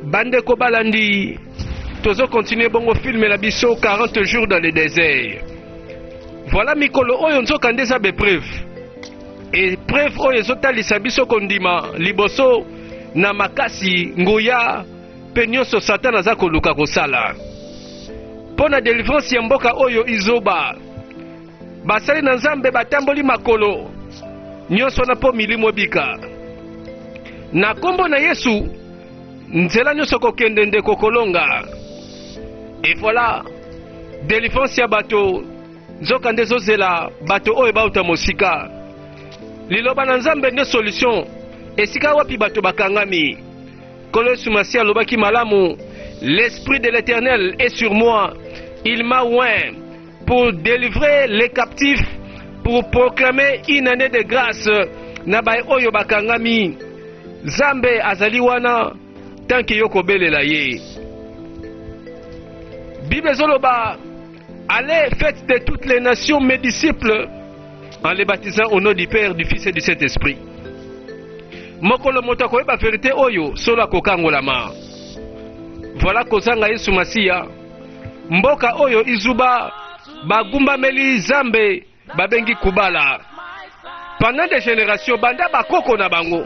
Bandeko balandi, tozo continuer bongo film na biso 40 jours dans le désert. Voilà mikolo oyo nzoka nde eza bepreuve. Epreuve oyo ezotalisa biso kondima liboso na makasi, nguya mpe nyonso Satan aza koluka kosala mpo na delivrance ya mboka oyo izoba. Basali na Nzambe batamboli makolo nyonso wana mpo milimo ebika. Na nkombo na Yesu, nzela nyonso kokende ndeko kolonga. Et voilà, delivrance ya bato nzoka nde ezozela bato oyo bauta mosika. Liloba na Nzambe nde solution esika wapi bato bakangami. Nkolo Yesu Masiya alobaki malamu, l'esprit de l'Éternel est sur moi, il m'a oint pour délivrer les captifs, pour proclamer une année de grâce na baye oyo bakangami. Nzambe azali wana tanke yo kobelela ye. Bible ezoloba allez faites de toutes les nations mes disciples en les baptisant au nom du Père, du Fils et du Saint-Esprit. Mokolo moto akoyeba verite oyo solo akokangolama. Voilà kozanga Yesu Masiya. Mboka oyo izuba bagumbameli Zambe babengi kubala pendant des generations banda bakoko na bango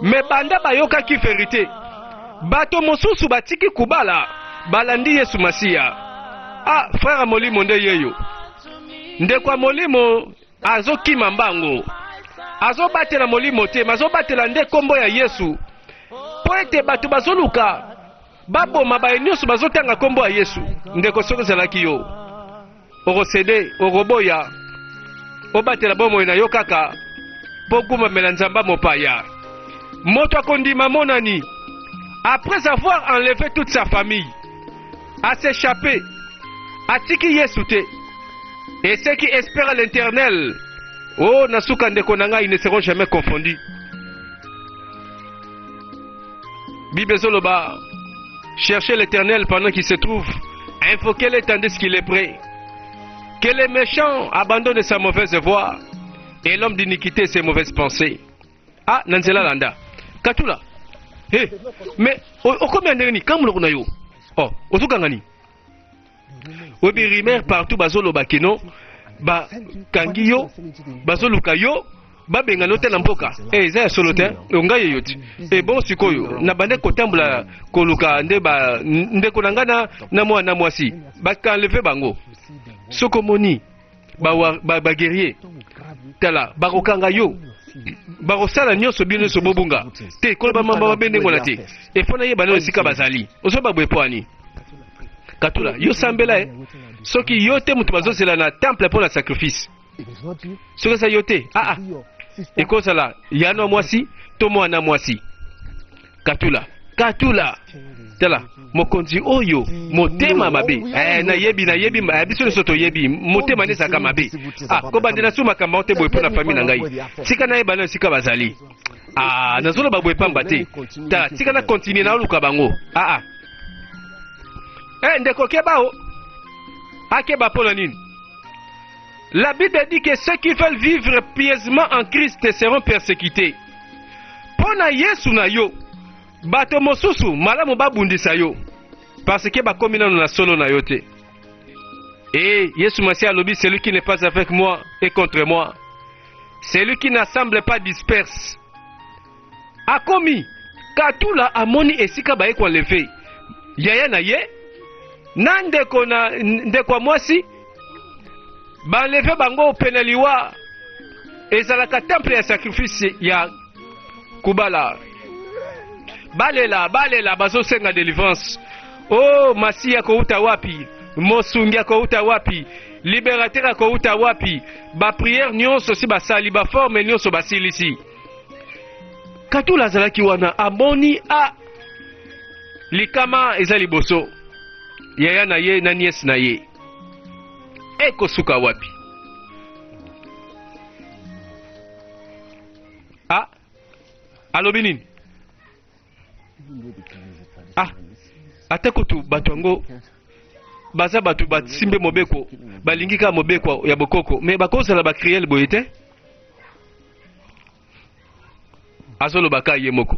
me banda bayokaki verite bato mosusu batiki kubala balandi Yesu Masiya. Ah frère ya molimo nde yeyo ndeko ya molimo azokima mbango azobatela molimo te me azobatela nde nkombo ya Yesu mpo ete bato bazoluka baboma baye nyonso bazotanga nkombo ya Yesu. Ndeko, soki ezalaki yo, okosede, okoboya, obatela bomoi na yo kaka mpo ogumbamela nzamba mopaya. Moto akondima monani après avoir enlevé toute sa famille, a s'échapper, atiki Yesu te. Et ceux qui espèrent l'Éternel, oh nasuka ndeko na ngai, ils ne seront jamais confondus. Bible ezoloba cherchez l'Éternel pendant qu'il se trouve, invoquez-le tandis qu'il est prêt. Que les méchants abandonnent sa mauvaise voie et l'homme d'iniquité ses mauvaises pensées. Ah, na nzela landa. Katula. Hey, mais okomi ya ndenge nini? Kanga monoko na yo. Oh, ozokanga nini? Oyebi rumeur partout bazoloba kino bakangi yo, bazoluka yo, babengana yo te na mboka. Eh, eza ya solo te. Ngai yeyo ti. Eh, bon sikoyo na bande kotambola koluka nde ba ndeko na ngai na, na mwana mwasi bakanleve bango. Soki omoni ba, ba guerrier tala bakokanga yo bakosala nyonso bino nyonso bobunga te koloba mamba mabe ndenge wana te efo nayeba nano esika bazali ozoba boye mpo ani katula yo sambela ye soki yo te moto bazozela na temple mpo na sacrifice soki eza yo te aa ah, ekozala yano mwasi to mwana mwasi Katula, katula. Tala, mokonzi oyo motema mabe. Eh, nayebi, nayebi, eh, biso nyonso toyebi motema nde ezalaka mabe. Ah, kobandela su makambo yango te boye mpo na famille na ngai. Tika nayeba na esika bazali. Ah, nazoloba boye pamba te. Tala, tika na continuer naoluka bango. Ah, ah. Eh, ndeko keba o. Akeba mpo na nini? La Bible dit que ceux qui veulent vivre pieusement en Christ seront persécutés. Mpo na Yesu na yo, bato mosusu malamu babundisa yo parce que bakomi nano na solo na yo te. Et Yesu Masiya alobi celui qui n'est pas avec moi est contre moi. Celui qui n'assemble pas disperse. Akomi Katula amoni esika baye koenleve yaya na ye na ndeko na ndeko ya mwasi baenleve bango pene liwa ezalaka temple ya sacrifice ya kubala balela balela bazosenga delivrance o oh, masiya akouta wapi mosungi akouta wapi liberateur akouta wapi bapriere nyonso si basali baforme nyonso basilisi Katula azalaki wana amoni a likama eza liboso yaya na ye na nièce na ye ekosuka wapi? A alobi nini? Ah, ata kutu bato yango baza bato basimbe mobeko, balingi kaka mobeko ya bokoko, me bakozala ba cruel boye te. Azoloba ka ye moko.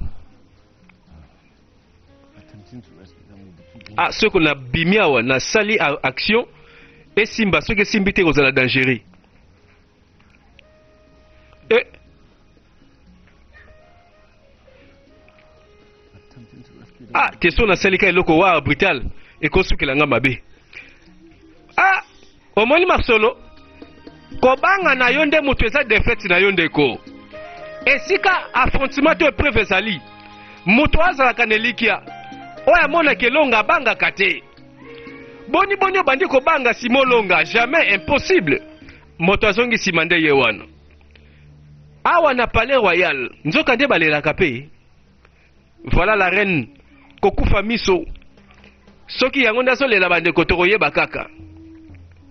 Ah, soki nabimi awa nasali action esimba, soki esimbi te kozala dangereux. Eh. Ah, te so nasali ka eloko wa brutal ekosukela nga mabe. Ah, omoni masolo kobanga na yo nde moto eza defete na yo ndeko. Esika affrontement to epreuve ezali, moto azalaka na elikya oyo amonaka elonga abangaka te. Boni boni obandi kobanga sima olonga, jamais impossible. Moto azongi sima nde ye wana. Awa na palais royal, nzoka nde balelaka pe. Voilà la reine kokufa miso. Soki yango nde azolela bandeko tokoyeba kaka.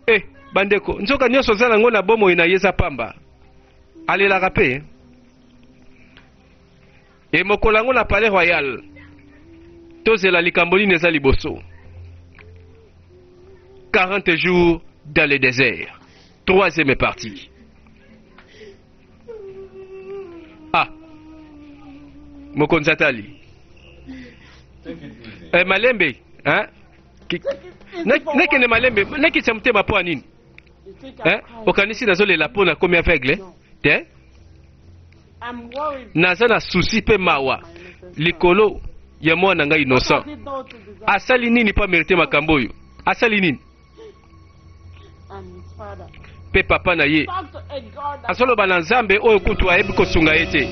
Eh bandeko, nzoka nyonso oza nango na bomoi na ye eza pamba. Alelaka pe. E mokolo yango na palais royal, tozela likambo nini eza liboso. 40 jours dans le désert. Troisième partie. Ah. Mokonzi atali. Eh, malembe, hein? Nakende malembe, nakitisa motema mpo ya nini? Hein? Okanisi nazolela mpo nakomi aveugle? Te? Naza na souci mpe mawa likolo ya mwana ngai innocent. Asali nini mpo amerite makambo oyo? Asali nini? Mpe papa na ye azoloba na Nzambe oyo kutu ayebi kosunga ye te.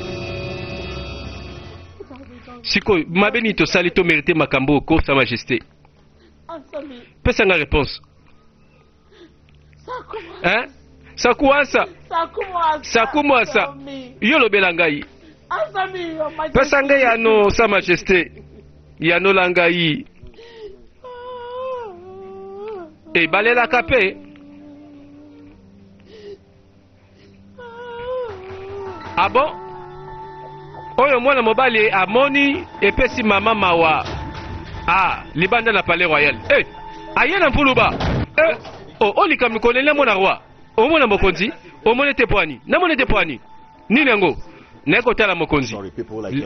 Sikoyo mabe nini tosali to merite makambo oyo ko sa majesté? Pesa nga réponse. Hein? Sakuasa. Sakumwasa. Yo lobela ngai. Pesa ngai yano sa majesté. Yanola ngai. E balelaka pe. Ah bon? Oyo mwana mobali amoni epesi mama mawa. Ah, libanda na palais royal. Eh, aye na mvuluba. Eh, oh, oh likambo kolele mona roi. Omona mokonzi, omoni te pwani. Namoni te pwani. Nini yango? Naye kotala mokonzi.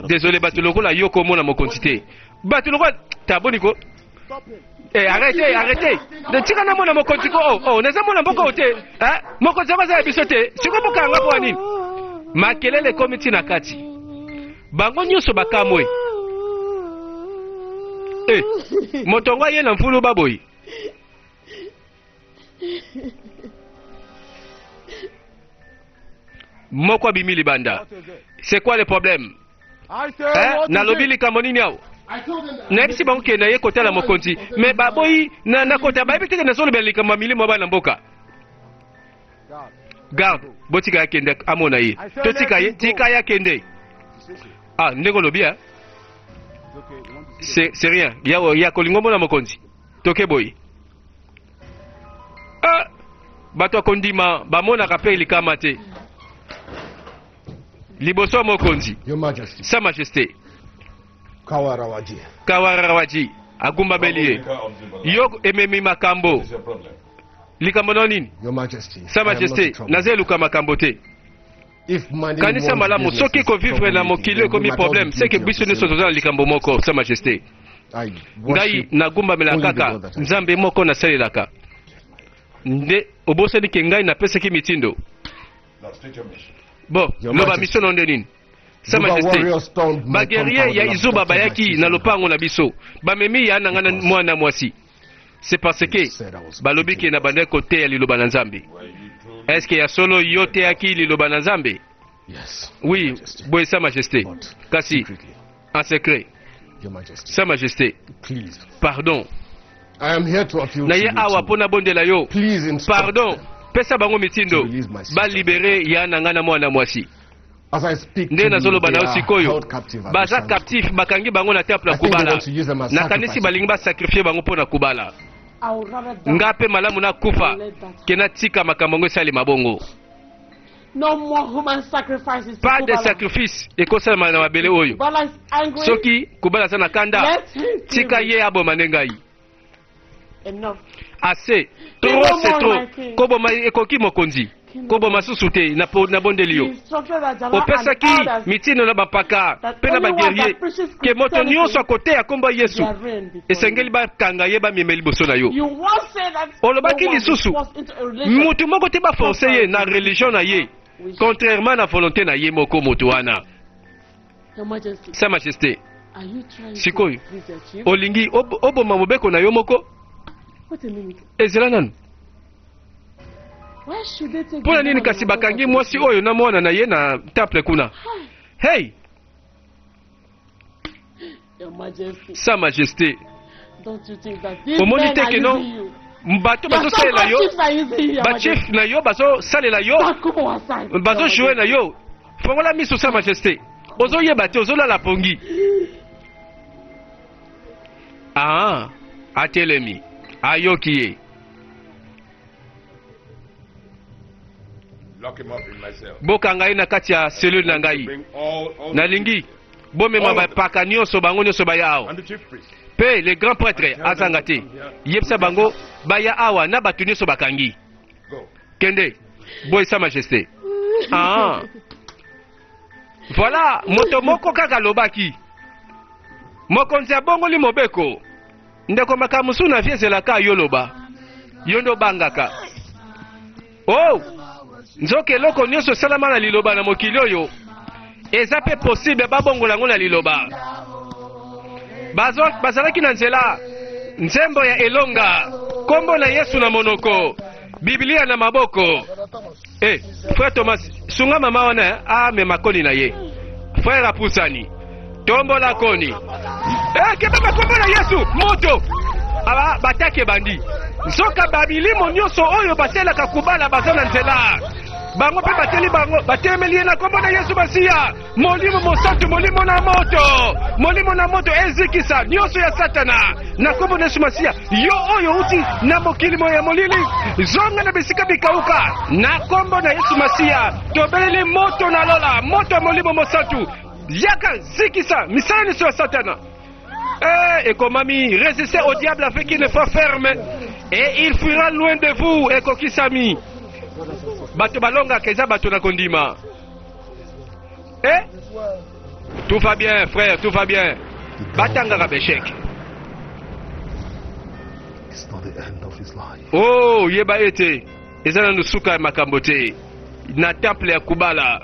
Désolé bato lokola yo komona mokonzi te. Bato lokola taboni ko Eh, arrêtez, arrêtez. Tika namona mokonzi ko. Oh, oh, naza mona mboka oyo te. Eh, mokonzi yango aza ya biso te. Sikoyo bokanga mpo ya nini? Makelele ekomi ti na kati. Bango nyonso bakamwe. Eh, moto yango aye na mvulu baboyi. Moko abimi libanda. C'est quoi le problème? Eh, nalobi likambo nini awa? Nayebisi bango ke naye kotala mokonzi, me baboyi na nakota, bayebi te ke nazolobela likambo ya milimo ya bana mboka. Garde, botika ye akende amona ye. Totika ye, tika ye akende. Ah, ndenge olobi eh? C'est c'est rien. Ya ya kolingo mona mokonzi. Toke boye. Ah, bato ya kondima bamonaka mpe likama te. Liboso ya mokonzi, Your Majesty. Sa Majesté. Kawarawaji. Kawarawaji agumbameli ye. Yo ememi makambo. Likambo na nini? Your Majesty. Sa I am not Majesté, in trouble. naza eluka makambo te. If minding Kanisa one's malamu, business soki is kovivre na troublemaking, mokili then we ekomi might all be problème, c'est que guilty of biso the nyonso same toza na likambo moko, Sa Majesté. I Ngai worship nagumbamela only the kaka God that I Nzambe moko nasalelaka. Nde obosani ke ngai napesaki mitindo. Bon, Your loba Majesty. mission na yo nde nini? Sa Zuba Majesté. warriors stormed my Ba guerrier compound ya and Izuba abducted my bayaki na children. lopango na biso. Bamemi ya na ngai na Because mwana mwasi. C'est parce que they said I was balobi ke preaching na bandaki koteya liloba na Nzambe. Est-ce que ya solo yo teyaki liloba na Nzambe? Yes. Oui, Your Majesty. boye Sa Majesté. But Kasi secretly, en secret, Your Majesty, Sa Majesté, please. pardon. I am here to appeal Na to ye you awa too. mpo nabondela yo. Please instruct Pardon, them. pesa bango mitindo To release my sister. balibere ya na ngai na mwana mwasi. As I speak Nde to you, nazoloba they na yo are sikoyo, held captive at the baza Shands. captif, bakangi bango na temple ya I think they Kubala. want to use them as Nakanisi sacrifices. balingi basakrifie bango mpo na Kubala. I would rather die. Nga mpe malamu nakufa ke natika makambo yango esalema bongo. No more human sacrifices to Pas de Kubala. sacrifice ekosalema na mabele oyo. Kubala is angry. Soki Kubala aza na kanda, Let him kill tika me. ye aboma nde ngai. Enough. Assez, Kill trop no c'est more, trop. my king. Koboma ekoki mokonzi. King of Koboma susu te, nabondeli yo. You instructed Ajala and Opesaki others mitindo na bampaka mpe na baguerrier ke moto nyonso akoteya nkombo ya Yesu to be arraigned before esengeli you. bakanga ye, bamema liboso na yo. You once said that Olobaki no one is lisusu, forced into a religion. motu moko te baforce ye na religion na ye contrairement na volonté na ye moko moto wana. Your Majesty, Sa Majesté, are you trying to sikoyo please the chief? olingi oboma mobeko na yo moko? Wait a minute. Ezela nanu. Why should they take Mpo na the nini woman kasi and her bakangi daughter to mwasi the oyo na mwana na ye na temple kuna? Hey! Your Majesty, Sa Majesté, don't you think that these omoni men te are ke no using you? bato Your bazosalela so-called yo, chiefs are using you, Your bachief Majesty. na yo bazosalela yo, Back up our side, Your bazojoue na Majesty. yo. Fongola miso, Sa Majesté, ozoyeba te, ozolala pongi. Ah, atelemi, ayoki ye. Lock him up in my cell. Bokanga ye na kati ya cellule na ngai. Bring all Nalingi bomema bapaka nyonso, bango nyonso baya awa, and the chief priest. Mpe le grand prêtre azanga te. Yebisa bango baya awa na bato nyonso bakangi. Go. Kende boye, Sa Majesté. Ah. Voilà, moto moko kaka alobaki, mokonzi abongoli mobeko. Ndeko, makambo mosusu na vie ezelaka yo loba, yo nde obangaka. Oh, nzoka eloko nyonso esalama na liloba na mokili oyo eza mpe possible babongola yango na liloba. Bazalaki na nzela, nzembo ya elonga, nkombo na Yesu na monoko, Biblia na maboko. E frère Thomas, sunga mama wana, eh, amema koni na ye. Frère apusani, tombola koni. E kebeba, nkombo na Yesu, moto aba batake ebandi. Nzoka bamilimo nyonso oyo batelaka kobala baza na nzela, bango mpe bateli, bango batelemeli ye na nkombo na Yesu Masiya. Molimo Mosantu, molimo na moto, molimo na moto ezikisa nyonso ya Satana na nkombo na Yesu Masiya. Yo oyo outi na mokili ya molili, zonga na bisika bikauka na nkombo na Yesu Masiya. Tobeleli moto na lola, moto ya Molimo Mosantu, yaka zikisa misala nyonso ya Satana. Eh, ekomami: résistez au diable avec une foi ferme et il fuira loin de vous. Ekokisami. Bato balongaka eza bato na kondima. Eh? Tout va bien, frère, tout va bien. Batangaka b'échec. It's not the end of his life. Oh, yeba ete eza nanu suka ya makambo te na temple ya Kubala.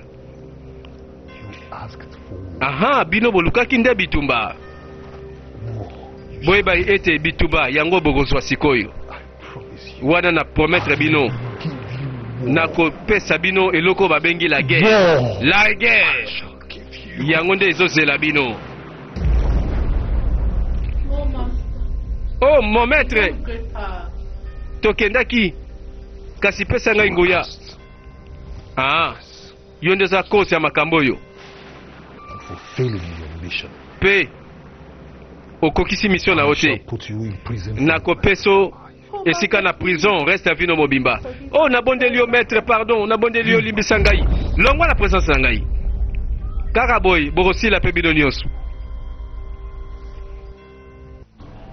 You asked for war. Aha, bino bolukaki nde bitumba. War. Boyeba ete bitumba yango bokozwa sikoyo. I promise you. Wana na promettre bino, Give you war. nakopesa bino eloko babengi la guerre. War. La guerre Shall give you. yango nde ezozela bino. Oh, master. Oh, mon maître, Great power. tokendaki, kasi pesa ngai nguya. Ah, yo nde eza cause ya makambo oyo. And for failing in your mission, Mpe okokisi mission na yo I shall te, put you in prison. nakopesa yo esika na prison reste ya vie na yo mobimba. Oh, nabondeli yo, maître, pardon, nabondeli yo, limbisa ngai, longwa na présence na ngai. Kaka boye bokosila mpe bino nyonso.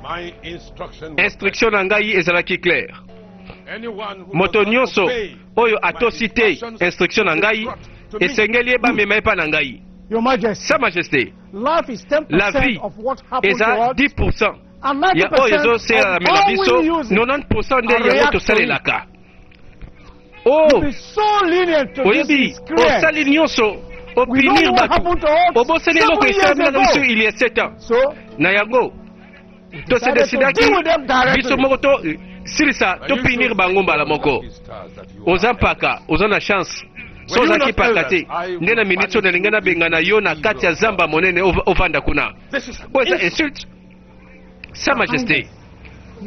My instruction was Instruction na ngai ezalaki claire. anyone who Moto does not nyonso obey oyo atosi te instruction na ngai, esengeli ye bamema ye mpa na ngai. Your Majesty, Sa Majesté, life is 10% la vie of what happened to eza us 10 and ya oyo 90% ezosalamela of how biso, we use it. 90 nde And yango react to it. tosalelaka. Oh, You be so lenient to this oyebi, miscreant. osali nyonso We don't opunir know what bato, happened to us obosani eloko 7 years esalamela biso ago. il y a 7 ans. So, Na yango decided to tosedecidaki deal with them directly. biso moko tosilisa, topunir bango mbala moko. Oza mpaka, oza na chance. So ozalaki mpaka te nde na miniti oyo nalingi nabenga yo na kati ya zamba monene, ovanda kuna. Oyo eza insulte. Sa Majesté,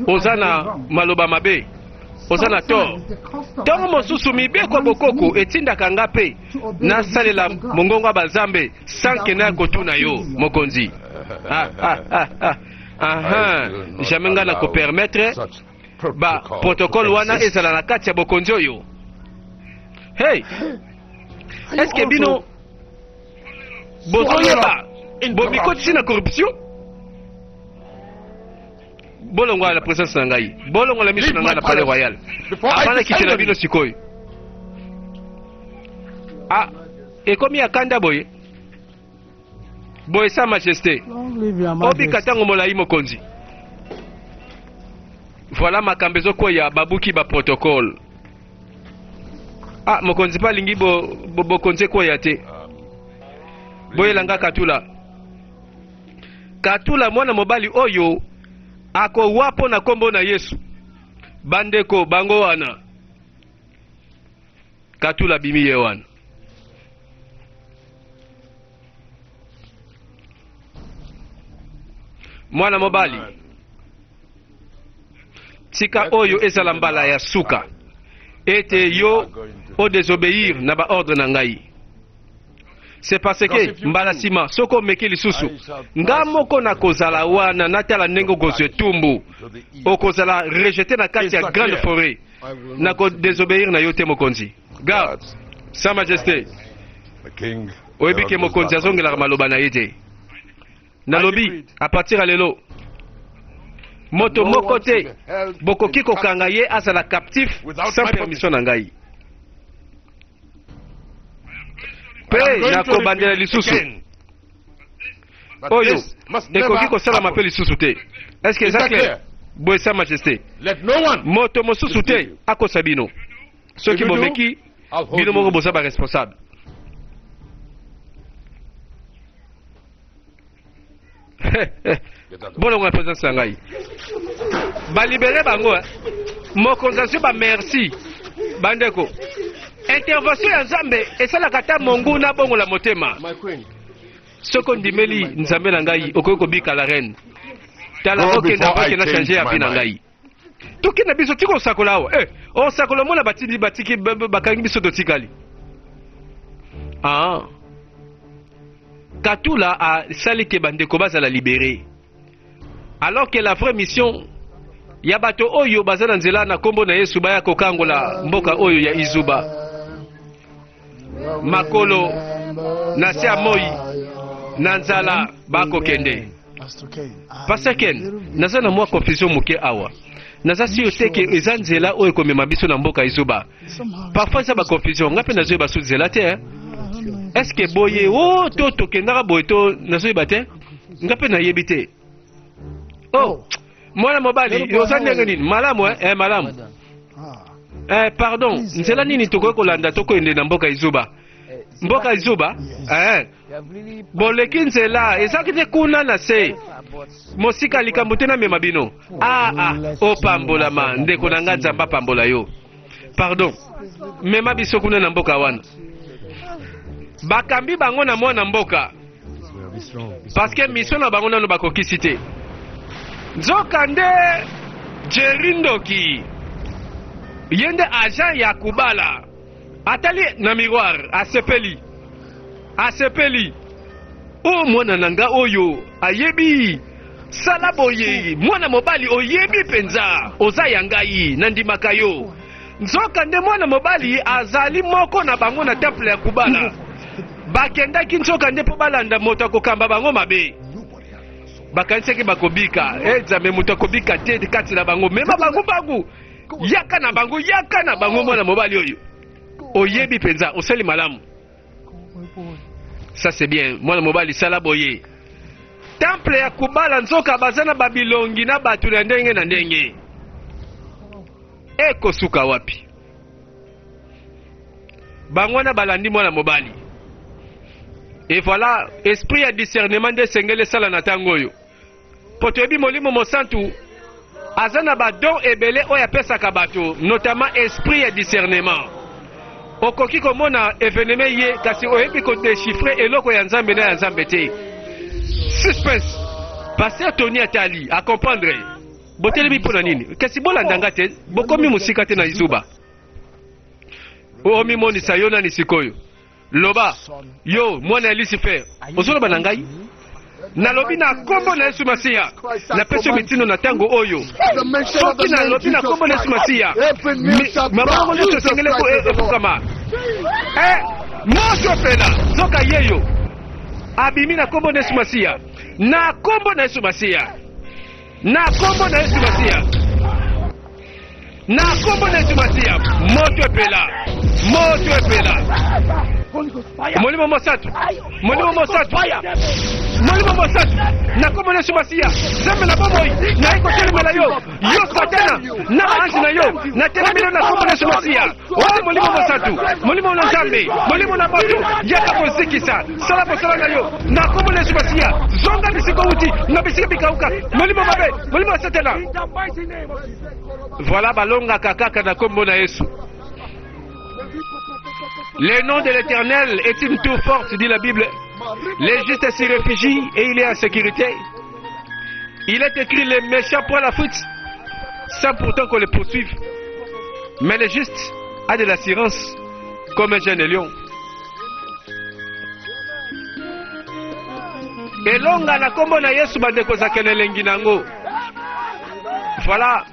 oza na maloba mabe, oza na tort. Ntango mosusu mibeko ya bokoko etindaka nga mpe nasalela mongongo ya bazambe sans que naya kotuna yo, mokonzi. Ah, ah, ah, ah. Aha, jamais nga na kopermettre ba protocole wana ezala na kati ya bokonzi oyo. Hey, est ce que bino bozoyeba bomikotisi na corruption? Bolongola na présence na ngai, bolongola miso na ngai na palais royal avant nakitela bino sikoyo. Ah, ekomi ya kanda boye boye sa majesté obika ntango molai mokonzi voilà makambo ezokweya babuki baprotocole ah mokonzi mpe alingi bokonzi bo, bo ekweya te boyela nga katula katula mwana mobali oyo akowa mpo na nkombo na yesu bandeko bango wana Katula abimi ye wana. Mwana mobali, tika oyo ezala mbala ya suka ete yo odesobéir na baordre na ngai. C'est parce que mbala nsima soki omeki lisusu nga moko nakozala wana natala ndenge okozwa etumbu okozala rejete na kati ya grande forêt nako désobéir na yo te mokonzi garde sa majesté oyebi ke mokonzi azongelaka maloba na ye te nalobi a partir ya lelo moto moko te bokoki kokanga ye azala captif sans permission na ngai mpe nakobandela lisusu oyo ekoki kosalama mpe lisusu te est ce que eza clair boye sa majesté moto mosusu te akosa bino soki bomeki bino moko boza baresponsable bolongo na présence na ngai balibere bango eh. mokonzi azwi bamerci bandeko intervention ya nzambe esalaka ata monguna bongola motema soki ondimeli nzambe na ngai okoki kobika la reine tala okenda okenda change ya vie na ngai tokenda biso tika osakola awa eh, osakola omona batindi batiki bakangi biso totikali ah. Katula asali ke bandeko bazala libere alors que la vraie mission ya bato oyo baza na nzela na nkombo na Yesu baya kokangola mboka oyo ya Izuba makolo na se ya moi na nzala bakokende. Pasteur Ken, naza na mwa confusion moke awa. Naza sio te ke eza nzela oyo ekomema biso na mboka Izuba. Parfois eza ba confusion, nga pe nazoyeba su nzela te. Hein? Est-ce que boye oh to tokendaka boye to nazoyeba te? Nga pe nayebi te. Oh, mwana mobali, oza ndenge nini? Malamu eh, eh malamu. Eh, pardon, nzela nini tokoki kolanda tokoende na mboka Izuba? Mboka Izuba? Eh. Boleki nzela ezalaki te kuna na se mosika likambo te namema bino. Ah ah, opambolama ndeko na nga Nzambe apambola yo. Pardon, mema biso kuna na mboka wana. Bakambi bango na mwana mboka parce que mission na bango nano bakokisi te. Nzoka nde Jerry Ndoki ye nde agent ya Kubala atali na miroir asepeli asepeli o oh, mwana na nga oyo ayebi sala boye mwana mobali oyebi mpenza oza ya ngai nandimaka yo nzoka nde mwana mobali azali moko na bango na temple ya kubala bakendaki nzoka nde mpo balanda moto akokamba bango mabe bakanisaki bakobika e nzambe moto akobika te kati na bango mema bango bangu yaka na bango yaka na bango mwana mobali oyo oyebi mpenza osali malamu ça c'est bien mwana mobali sala boye temple ya kubala nzoka baza na babilongi na bato na ndenge na ndenge ekosuka wapi bango wana balandi mwana mobali et voilà esprit ya discernement nde esengeli esala na ntango oyo mpo toyebi molimo mosantu aza na badon ebele oyo apesaka bato notamment esprit ya discernement okoki komona eveneme ye kasi oyebi kodechifre eloko ya nzambe na ya nzambe te suspense pasteur tony atali acomprendre botelemi mpo na nini kasi bolanda nga te bokomi mosika te na izuba omimonisa yo nani sikoyo Loba, yo mwana ya Lucifer, ozoloba na ngai? Nalobi na nkombo na Yesu Masiya, napesi yo mitindo na ntango oyo. Soki nalobi na nkombo na Yesu Masiya, mabongo nyonso esengeli efukama. Eh, moto epela, nzoka yeyo abimi na nkombo na Yesu Masiya, na nkombo na Yesu Masiya, na nkombo na Yesu Masiya. Na nkombo na Yesu Masiya, moto epela, moto epela. Holy Ghost fire. Molimo Mosantu, Molimo Holy Ghost Mosantu, fire. Molimo Mosantu, na kombo na Yesu Masiya, Nzambe na bomoi, nayi kotelemela yo, yo Satana na baanzi na yo, natelemeli yo na kombo na Yesu Masiya. Oyo Molimo Mosantu, Molimo na Nzambe, Molimo na moto, yaka kozikisa, sala mosala na yo na kombo na Yesu Masiya. Zonga bisika outi, na bisika bikauka, molimo mabe, molimo ya Satana. In the mighty name of Jesus. Voilà, balongaka kaka na kombo na Yesu. Le nom de l'Éternel est une tour forte, dit la Bible. Les justes s'y réfugient et il est en sécurité. Il est écrit: les méchants prennent la fuite sans pourtant qu'on les poursuive. Mais le juste a de l'assurance comme un jeune lion. Elonga na kombo na Yesu, bandeko, ezalaka na elengi na yango. Voilà,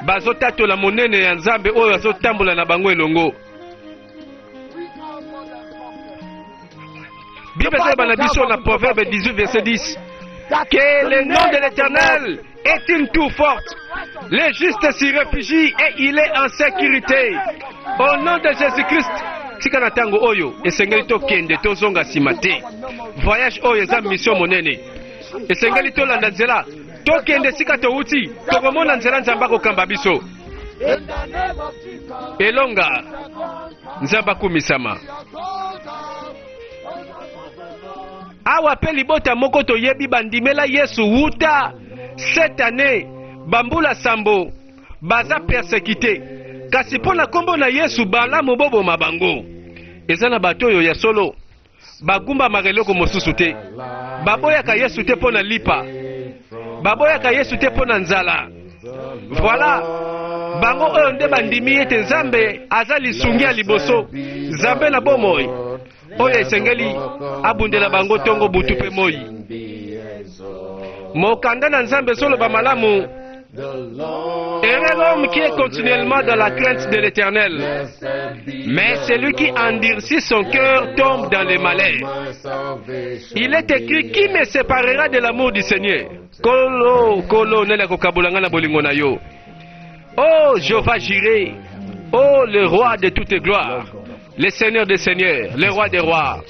bazotatola monene ya Nzambe oyo azotambola na bango elongo. Bible ezoloba na biso na Proverbe 18 verset 10 que le nom de l'Éternel est une tour forte. Les justes s'y réfugient et il est en sécurité. Au nom de Jésus-Christ, tika na ntango oyo esengeli tokende, tozonga nsima te. Voyage oyo eza mission monene, esengeli tolanda nzela, tokende esika towuti, tokomona nzela, Nzambe akokamba biso. Elonga, Nzambe akumisama. Awa mpe libota moko toyebi bandimela Yesu wuta cette année, bambula 7, baza persécuté, kasi mpo na nkombo na Yesu balamu boboma bango. Eza na bato oyo ya solo bagumbamaka eloko mosusu te, baboyaka Yesu te mpo na lipa, baboyaka Yesu te mpo na nzala. Voilà bango oyo nde bandimi ete Nzambe aza lisungi ya liboso, Nzambe na bomoi oyo esengeli abundela bango ntongo, butu mpe moi. Mokanda na Nzambe ezoloba malamu: Heureux l'homme qui est continuellement dans la crainte de l'Éternel. Mais celui qui endurcit son cœur tombe dans le malheur. Il est écrit: Qui me séparera de l'amour du Seigneur? Kolo, kolo, nani akokabola nga na bolingo na yo? Oh Jéhovah Jireh, oh le roi de toute gloire, le Seigneur des seigneurs, le roi des rois.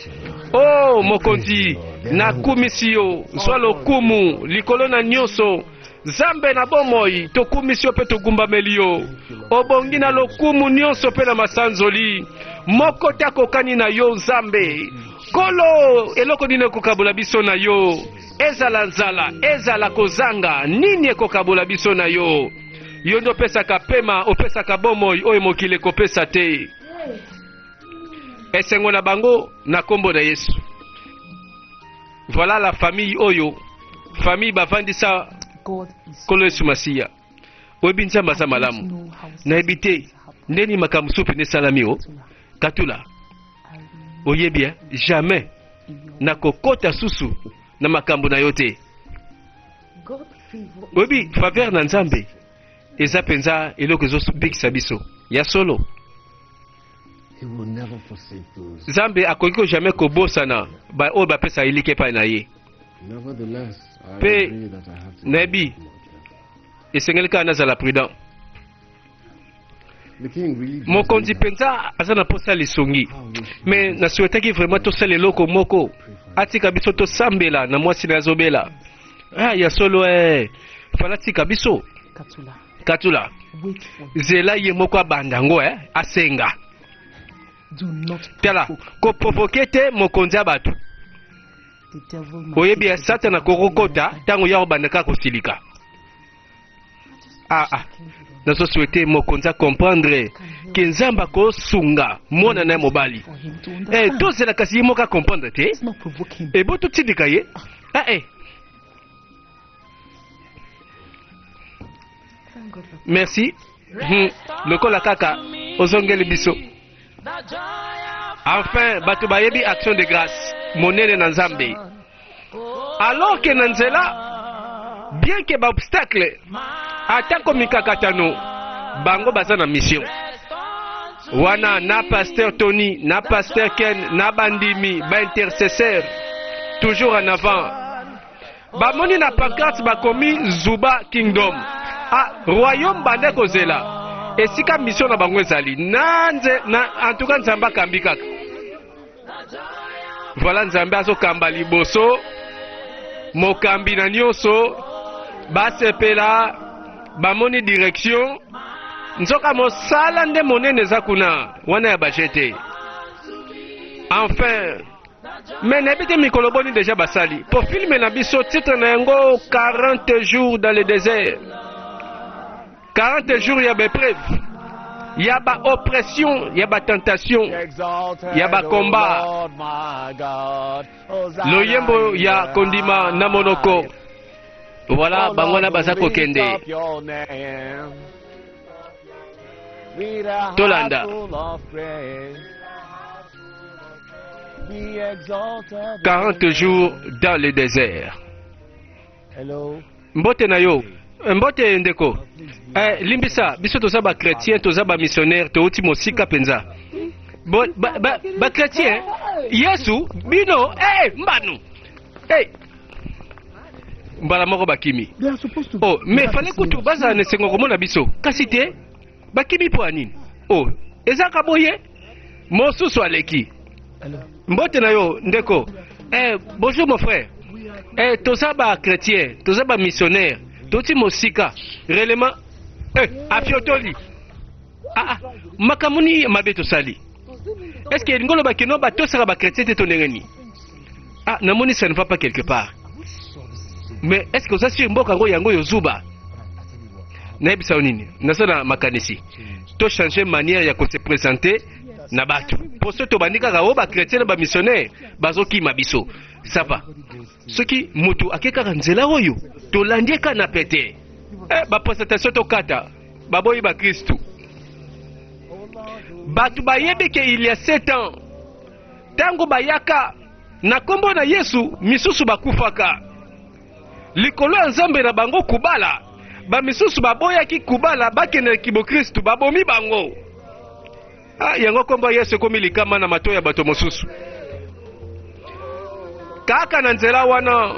Oh mokonzi, nakumisi yo, zwa lokumu likolo na nyonso. Nzambe na bomoi, tokumisi yo mpe togumbameli yo. Obongi na lokumu nyonso mpe na masanzoli. Moko te akokani na yo, Nzambe. Kolo, eloko nini ekokabola biso na yo? Ezala nzala, ezala kozanga, nini ekokabola biso na yo? Yo nde opesaka pema, opesaka bomoi oyo mokili ekopesa te. Esengo na bango na nkombo na Yesu. Voilà la famille oyo, famille bavandisa God is Nkolo Yesu Masiya. Oyebi, Nzambe aza malamu. Nayebi te ndeni makambo mosusu pene esalami o Katula. Oyebi, eh? Jamais nakokota susu na makambo na yo te. God favor is Oyebi, faveur na Nzambe eza mpenza eloko ezobikisa biso ya solo. He will never forsake those. Nzambe akoki ko jamais kobosana oyo bapesa eliki epai na ye. Nevertheless, I agree that I have to Nayebi be more careful. esengeli kaka nazala prudent. The king really does Mokonzi need mpenza aza na posa ya lisungi. help. How wish he Me nasouhaitaki vraiment tosala eloko moko, atika biso tosambela na mwasi na azobela. Ah, ya solo, fala tika biso. Katula. Katula. Wait for him. Zela ye moko abanda yango, asenga. Do not Tala, provoke koprovoquer te mokonzi ya bato. the devil. Might Oyebi ya take Satana kokokota ntango ya kobanda kaka kosilika. Ah, ah. Nazosouhaiter mokonzi acomprendre ke Nzambe akosunga mwana na ye mobali. for him to understand. Tozela kasi ye moko acomprendre te. Let's not provoke him. Ebo totindika ye. Ah. Thank God for Merci. Lokola kaka ozongeli biso. Enfin bato bayebi action de grâce monene na Nzambe, alors ke na nzela, bien ke baobstacle, atako mikakatano, bango baza na mission wana na pasteur Tony, na pasteur Ken, na bandimi baintercesseur, toujours en avant. Bamoni na pancarte bakomi Zuba Kingdom. Ah, royaume bande kozela esika mission na bango ezali na nze na. En tout cas, Nzambe akambi kaka. Voilà Nzambe azokamba liboso, mokambi na nyonso, basepela, bamoni direction. Nzoka mosala nde monene eza kuna, wana ya baje te. Enfin, mais nayebi te mikolo boni deja basali po filme na biso titre na yango 40 jours dans le désert. 40 jours ya baepreuve, ya baoppression, ya batentation, ya bakomba. Loyembo ya kondima na monoko. Voilà, bango wana baza kokende. Tolanda. 40 jours dans le désert. Mbote na yo. Mbote ndeko. Eh, limbisa, biso toza ba chrétien, toza ba missionnaire, touti mosika penza. Bo, ba, ba, ba chrétien, Yesu, bino, eh, mbanu. Eh. Mbala moko bakimi. Oh, mais fallait kutu bazala na esengo komona biso. Kasi te, bakimi mpo ya nini? Oh, ezaka boye. Mosusu aleki. Mbote na yo ndeko. Eh, bonjour mon frère. Eh, toza ba chrétien, toza ba missionnaire, toti mosika. Réellement, eh, afiotoli. Ah, ah, makambo nini mabe tosali? Est-ce que elingi oloba que non batosaka ba chrétien te to ndenge nini? Ah, namoni ça ne va pas quelque part. Mais est-ce que oza sur mboka yango yango yo zuba? Nayebisa yo nini? Naza na makanisi. To changer manière ya ko se présenter na bato. Po soki tobandi kaka o ba chrétien na ba missionnaire bazokima biso. Ça va. Soki moto ake kaka nzela oyo, tolandi ye kaka na pete. Eh, ba présentation tokata, baboyi ba Kristu. Bato bayebi ke il y a 7 ans, tango bayaka na kombo na Yesu, misusu bakufaka. Likolo ya Nzambe na bango kubala, ba misusu baboyaki kubala bakende kibokristu, babomi bango. Ah, yango kombo ya Yesu ekomi likama na matoyi ya bato mosusu. Kaka na nzela wana,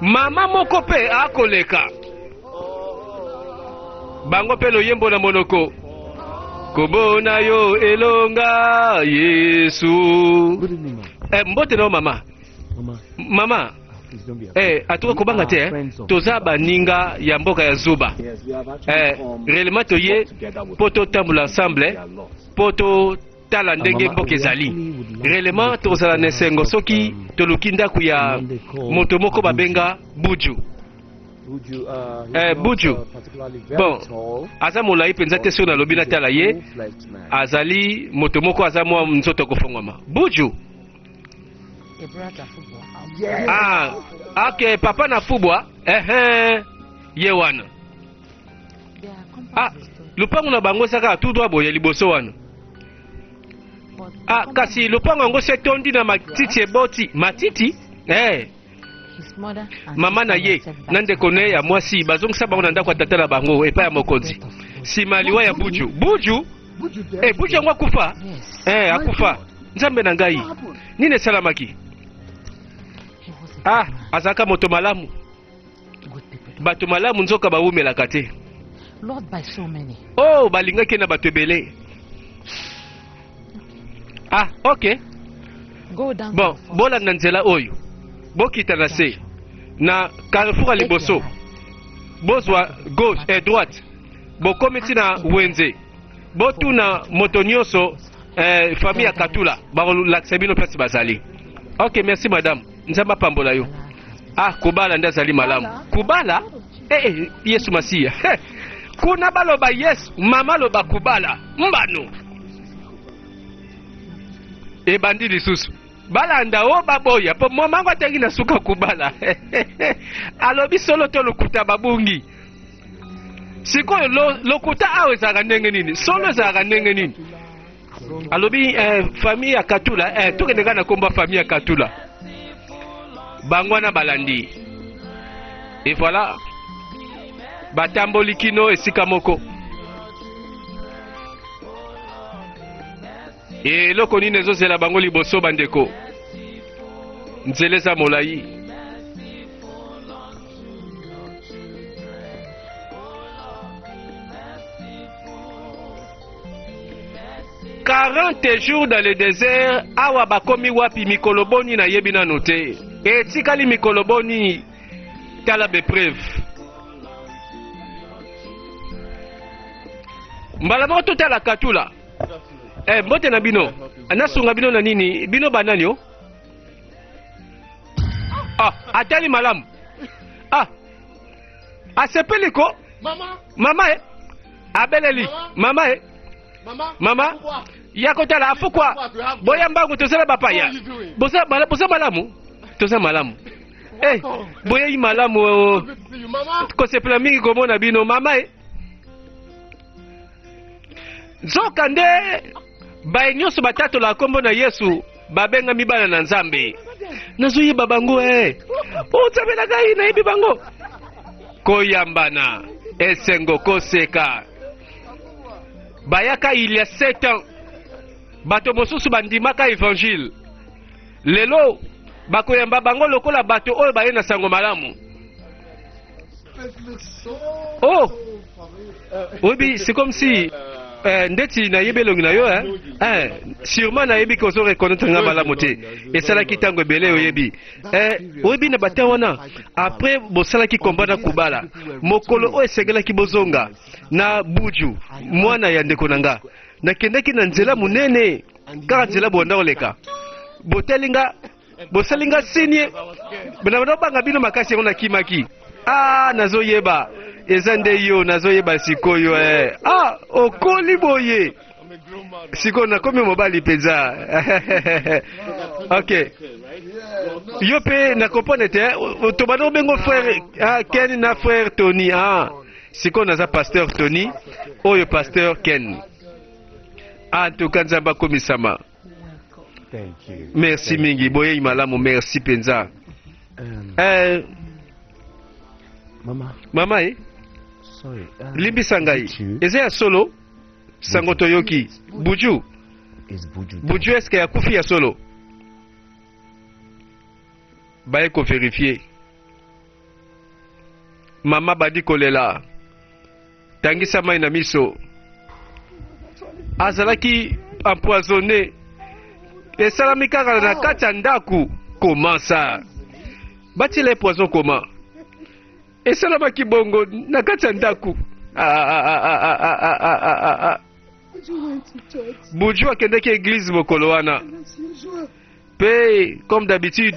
mama moko pe akoleka. Bango pe loyembo na monoko. Kombo na yo elonga Yesu. Good evening, ma'am. Eh, mbote na yo mama. Mama, Mama, please don't be afraid. eh, atuka kobanga te, eh. Toza baninga ya mboka ya Zuba. Yes, we have actually Eh, come réellement toye together with po totambola ensemble, eh, their lot. po totala ndenge Mama, mboka we ezali. actually would like to Réellement look tokozala na at the esengo house of, soki toluki ndako ya someone they call moto moko Buju. babenga Buju. Buju, he's Eh, not, Buju. particularly very Bon, tall, aza molai mpenza te but soki nalobi he's a natala ye, full-fledged man. azali moto moko aza mwa nzoto kofongwama. Buju. Ah, ok, papa na fubwa. Ehe, ye wana. Ah, lupango na bango ezaka kaka tout droit boye liboso wana. Ah, kasi lupango yango se etondi na matiti eboti. Matiti? Eh. Mama na ye na ndeko na ye ya mwasi bazongisa bango na ndako ya tata na bango epai ya mokonzi. Sima liwa ya Buju. Buju? Eh, Buju yango akufa? Eh, akufa. Nzambe na ngai. Nini esalamaki? Ah, azalaka moto malamu. Bato malamu nzoka bawumelaka te. Oh, balingaki na bato ebele. Ah, ok. Bon, bolanda nzela oyo. Bokita na se. Na carrefour ya liboso. Bozwa gauche et droite. Bokomi ti na wenze. Botuna moto nyonso eh, famille ya Katula bakolakisa bino place bazali. Ok, merci madame. Nzambe apambola yo. Ah, kubala nde azali malamu. Kubala? Eh, eh, Yesu Masiya. Hey. Kuna baloba Yesu, mama loba kubala. Mbano. Ebandi lisusu. Balanda o baboya po mama ngo atangi na suka kubala. Alobi solo to lokuta babungi. Sikoyo lokuta awa ezalaka ndenge nini? Solo ezalaka ndenge nini? Alobi eh, famille ya Katula eh, tokende kaka na komba famille ya Katula. Bango wana balandi. Et voilà. Batamboli kino esika moko. Eloko nini ezozela bango liboso bandeko? Nzela eza molai. 40 jours dans le désert, awa bakomi wapi mikolo boni nayebi nano te. Etikali mikolo boni, tala bepreuve. Mbala moko totala katula. Eh, mbote na bino. Nasunga bino na nini? Bino banani o? Ah, atali malamu. Ah, asepeli ko? Mama, Mama e abeleli mama e mama, mama ya kotala afukwa boya mbangu tozala bapaya boza mala- boza malamu toza malamu eh boyei malamu oh. Good to see you, mama. Kosepela mingi komona bino mama e nzoka nde baye nyonso batatola nkombo na Yesu babengami bana na Nzambe. Nazoyeba bango e o Nzambe na ngai, nayebi bango. Koyambana esengo koseka bayaka il y a 7 ans, bato mosusu bandimaka évangile, lelo bakoyamba bango lokola bato oyo baye na sango malamu. Oh, oyebi, c'est comme si ndeti nayebi elongi na yo, eh? Sûrement nayebi ke ozo reconnaître nga malamu te. Esalaki ntango ebele. Oyebi, oyebi na bate wana, après bosalaki komba na kubala, mokolo oyo esengelaki bozonga na Buju, mwana ya ndeko na nga, nakendaki na nzela monene kaka nzela bonda koleka, botali nga, bosali nga signe na banga bino makasi yango nakimaki. Ah, nazoyeba, eza nde yo, nazoyeba sikoyo eh. Ah, okoli boye, sikoyo nakomi mobali mpenza. Ok, yo mpe na comprendre te, tobanda obengo frère, ah, Ken na frère Tony. Ah, sikoyo naza pasteur Tony, oyo pasteur Ken. En tout cas, Nzambe akomisama. Thank you. Merci mingi, boyei malamu, merci mpenza. Mama, Mama e sorry. Limbisa ngai. Buju. Eza ya solo sango toyoki Buju? Is Buju dead? Buju eske akufi ya solo? Baye kovérifier, mama bandi kolela, tangisa mai na miso. Azalaki empoisonné, esalami kaka na kati ya ndako. Comment ça, batiela ye poison? Comment esalamaki bongo na kati ya ndako? Ah, ah, ah, ah, ah, ah, ah, ah, ah, ah. Buju went to church. Buju akendaki église mokolo wana. And as usual, Mpe comme d'habitude,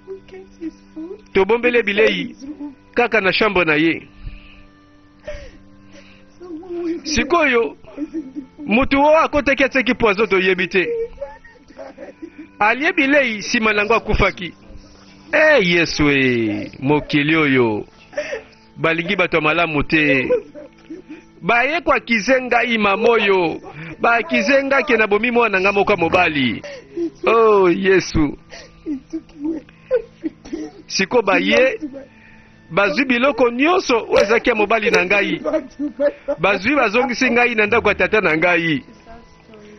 we kept his food tobombeli bilei in his room. Kaka na chambre na ye. Someone went in Sikoyo poisoned the food. motu oyo akotaki atiaki poison, toyebi te. Alie bilei, nsima nango akufaki. E Yesu e, mokili oyo balingi bato ya malamu te. Baye koaccuser ngai, mama oyo baaccuser ngai ke nabomi mwana nga moko ya mobali. Oh Yesu! He took away everything. Sikoyo baye bazwi biloko nyonso oyo ezalaki ya mobali na ngai. Back to my father. Bazwi, bazongisi ngai na ndako ya tata na ngai.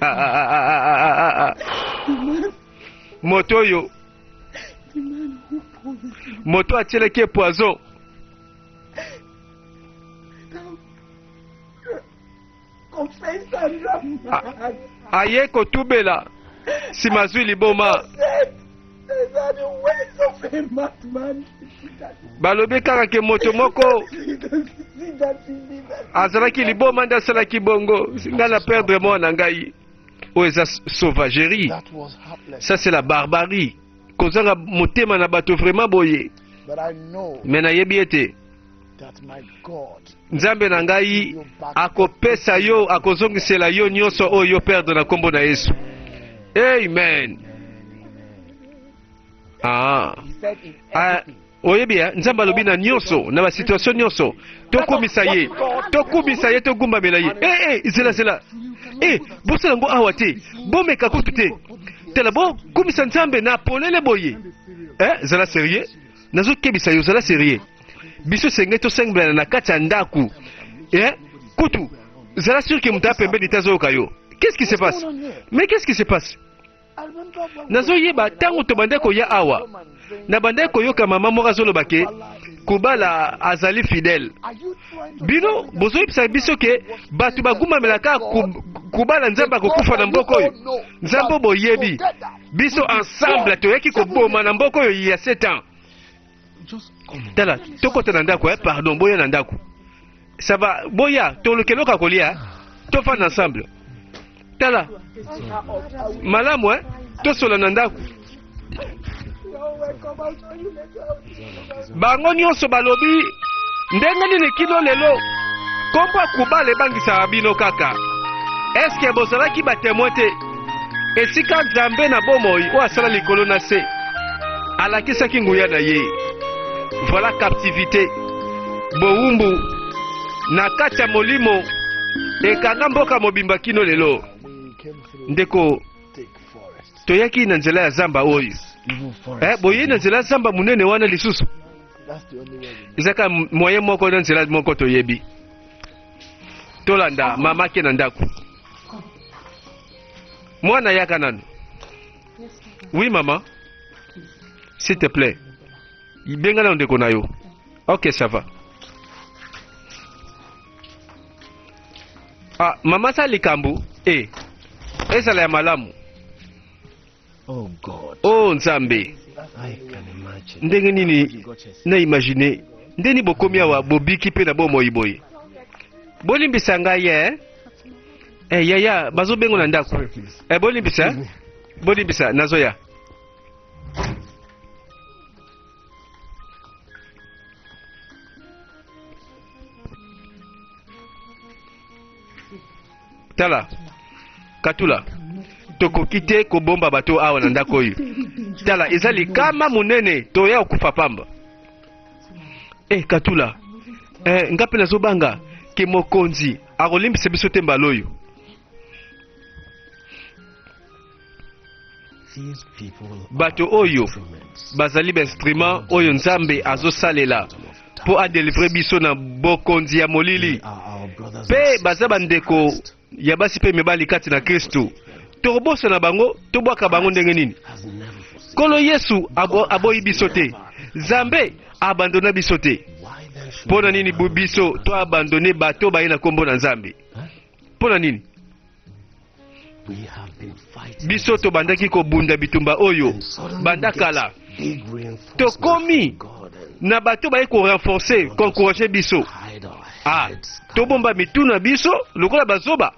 Ah, ah, ah, ah, ah, ah, ah. The man, Moto oyo the man who poisoned him moto atielaki ye poison now confess and run mad. Aye kotubela, nsima azwi liboma. Said, these are the words of a madman. Balobi kaka ke moto moko See that, see that, see that. Azalaki liboma nde asalaki bongo. Ngai na perdre mwana na ngai. Oyo eza sauvagerie. That was heartless. Ça, c'est la barbarie, kozanga motema na bato vraiment boye. But I know Me nayebi ete that my God Nzambe na ngai akopesa yo, akozongisela yo nyonso oyo yo perdre na nkombo na Yesu. Amen. Ah. He said in Ah, everything. Oyebi ya Nzambe alobi na nyonso, na basituation nyonso, tokumisa ye, tokumisa ye, togumbamela ye. Eh, eh, zela, zela. Eh, bosala yango awa te, bomeka kutu te. Tala, bokumisa Nzambe na polele boye. Eh, zala sérieux, nazokebisa yo, zala sérieux. Biso esengeli tosengela na kati ya ndako. Eh, kutu zala sûr ke moto apembeni te azoyoka yo. Qu'est-ce qui se passe? Mais qu'est-ce qui se passe? Nazoyeba, ntango tobandaki koya awa, nabandaki koyoka mama moko azoloba ke Kubala azali fidèle. Bino bozoyebisa biso ke bato bagumbamelaka Kubala Nzambe akokufa na mboka oyo. Nzambe boyebi biso ensemble toyaki koboma na mboka oyo ya 7 ans. Tala tokota na ndako eh, pardon boya na ndako. Ça va boya toluka eloko ya kolia tofanda ensemble. Tala malamu eh, tosola na ndako. Bango nyonso balobi ndenge nini kino lelo nkombo ya Kubala ebangisaka bino kaka? Eske bozalaki batemoin te esika Nzambe na bomoi oyo asala likolo na se alakisaki nguya na ye? Voilà captivité, bowumbu na kati ya molimo ekanga mboka mobimba kino lelo. Ndeko, toyaki na nzela ya zamba oyo eh, boyei na nzela ya zamba monene wana lisusu ezaka moyen moko na nzela moko toyebi tolanda mama ake na ndako mwana yaka nanu oui mama s'il te plaît benga nanu ndeko na yo ok ça va Ah, mama sa likambo e ezala ya malamu. Oh God. Oh Nzambe. I can imagine. Ndenge nini na imagine ndeni bokomi awa bobiki mpe na bomoi boye. Bolimbisa ngai eh. Eh yaya bazobengo na ndako. Sorry, please. Eh bolimbisa. eh? Bolimbisa nazoya. Tala Katula, tokoki te kobomba bato awa na ndako oyo. Tala, eza likama monene, toya kokufa pamba. Eh Katula, eh, nga mpe nazobanga ke mokonzi akolimbisa biso te mbala oyo. Bato oyo bazali bainstrument oyo Nzambe azosalela mpo adelivre biso na bokonzi ya molili, mpe baza bandeko ya basi mpe mibali kati na Kristu. Tokobosana bango, tobwaka bango ndenge nini? Nkolo Yesu abo, aboyi biso te. Nzambe abandona biso te. Mpo na nini biso toabandone bato baye na nkombo na Nzambe? Mpo na nini? Biso tobandaki kobunda bitumba oyo banda kala. Tokomi na bato baye korenforce, koencourage biso. Ah, tobomba mitu na biso lokola bazoba.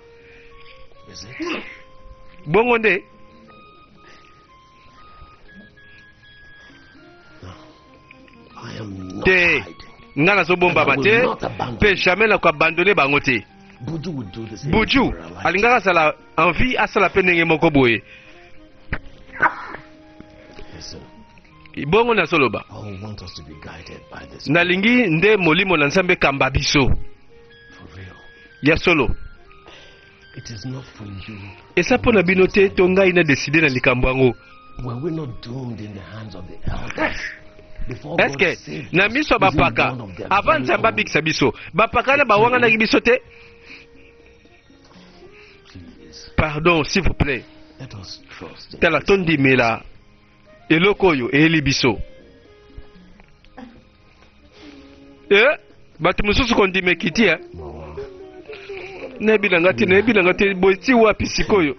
Bongo nde te nga nazobombama te mpe jamais nakoabandone bango te. Buju alingaka azala envie asala mpe ndenge moko boye. Bongo nazoloba, nalingi nde molimo na Nzambe ekamba biso ya solo. Eza mpo na bino te to ngai na deside na likambo yango. Eske na miso ya bapaka, avant Nzambe abikisa biso, bapaka wana bawanganaki biso te? Pardon, s'il vous plaît. Tala, tondimela eloko oyo eyeli biso. Eh, bato mosusu kondima ekiti eh. Nayebi na nga te, nayebi na nga te, boye ti wapi sikoyo?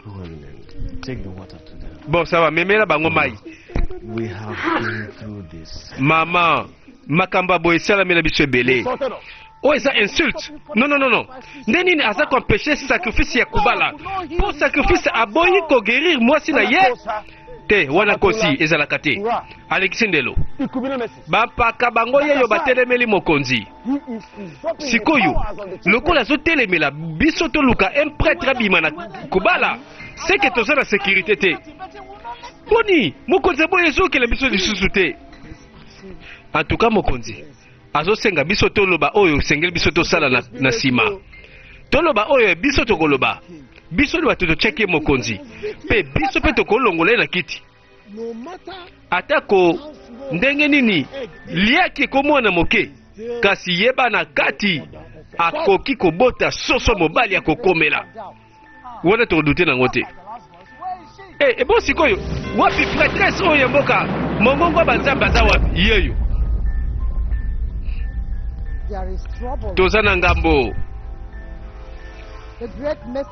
Bon, ça va, memela bango mai. Mama, makambo ya boye esalamela biso ebele. Oyo eza insulte. Non, non, non, non. Nde nini aza koempeshe sacrifice ya Kubala? Mpo sacrifice aboyi koguerir mwasi na ye? Te, wana kosi ezalaka te. Alekisi ndelo. Bampaka bango yeyo batelemeli mokonzi. Sikoyo, lokola azotelemela biso toluka un prêtre abima na Kubala, seke toza na sécurité te. Boni, mokonzi aboyi ezokela biso lisusu te. En tout cas, mokonzi azosenga biso toloba oyo esengeli biso tosala na, na nsima. Toloba oyo biso tokoloba. Biso nde bato totyaki ye mokonzi, mpe biso mpe tokolongola ye na kiti. Atako ndenge nini liaki ekomwana moke, kasi yeba na kati akoki kobota soso mobali akokomela. Wana tokodute nango te. E, ebo sikoyo wapi prêtresse oyo ya mboka mongongo ya banzambe aza wapi? Yeyo. Toza na ngambo.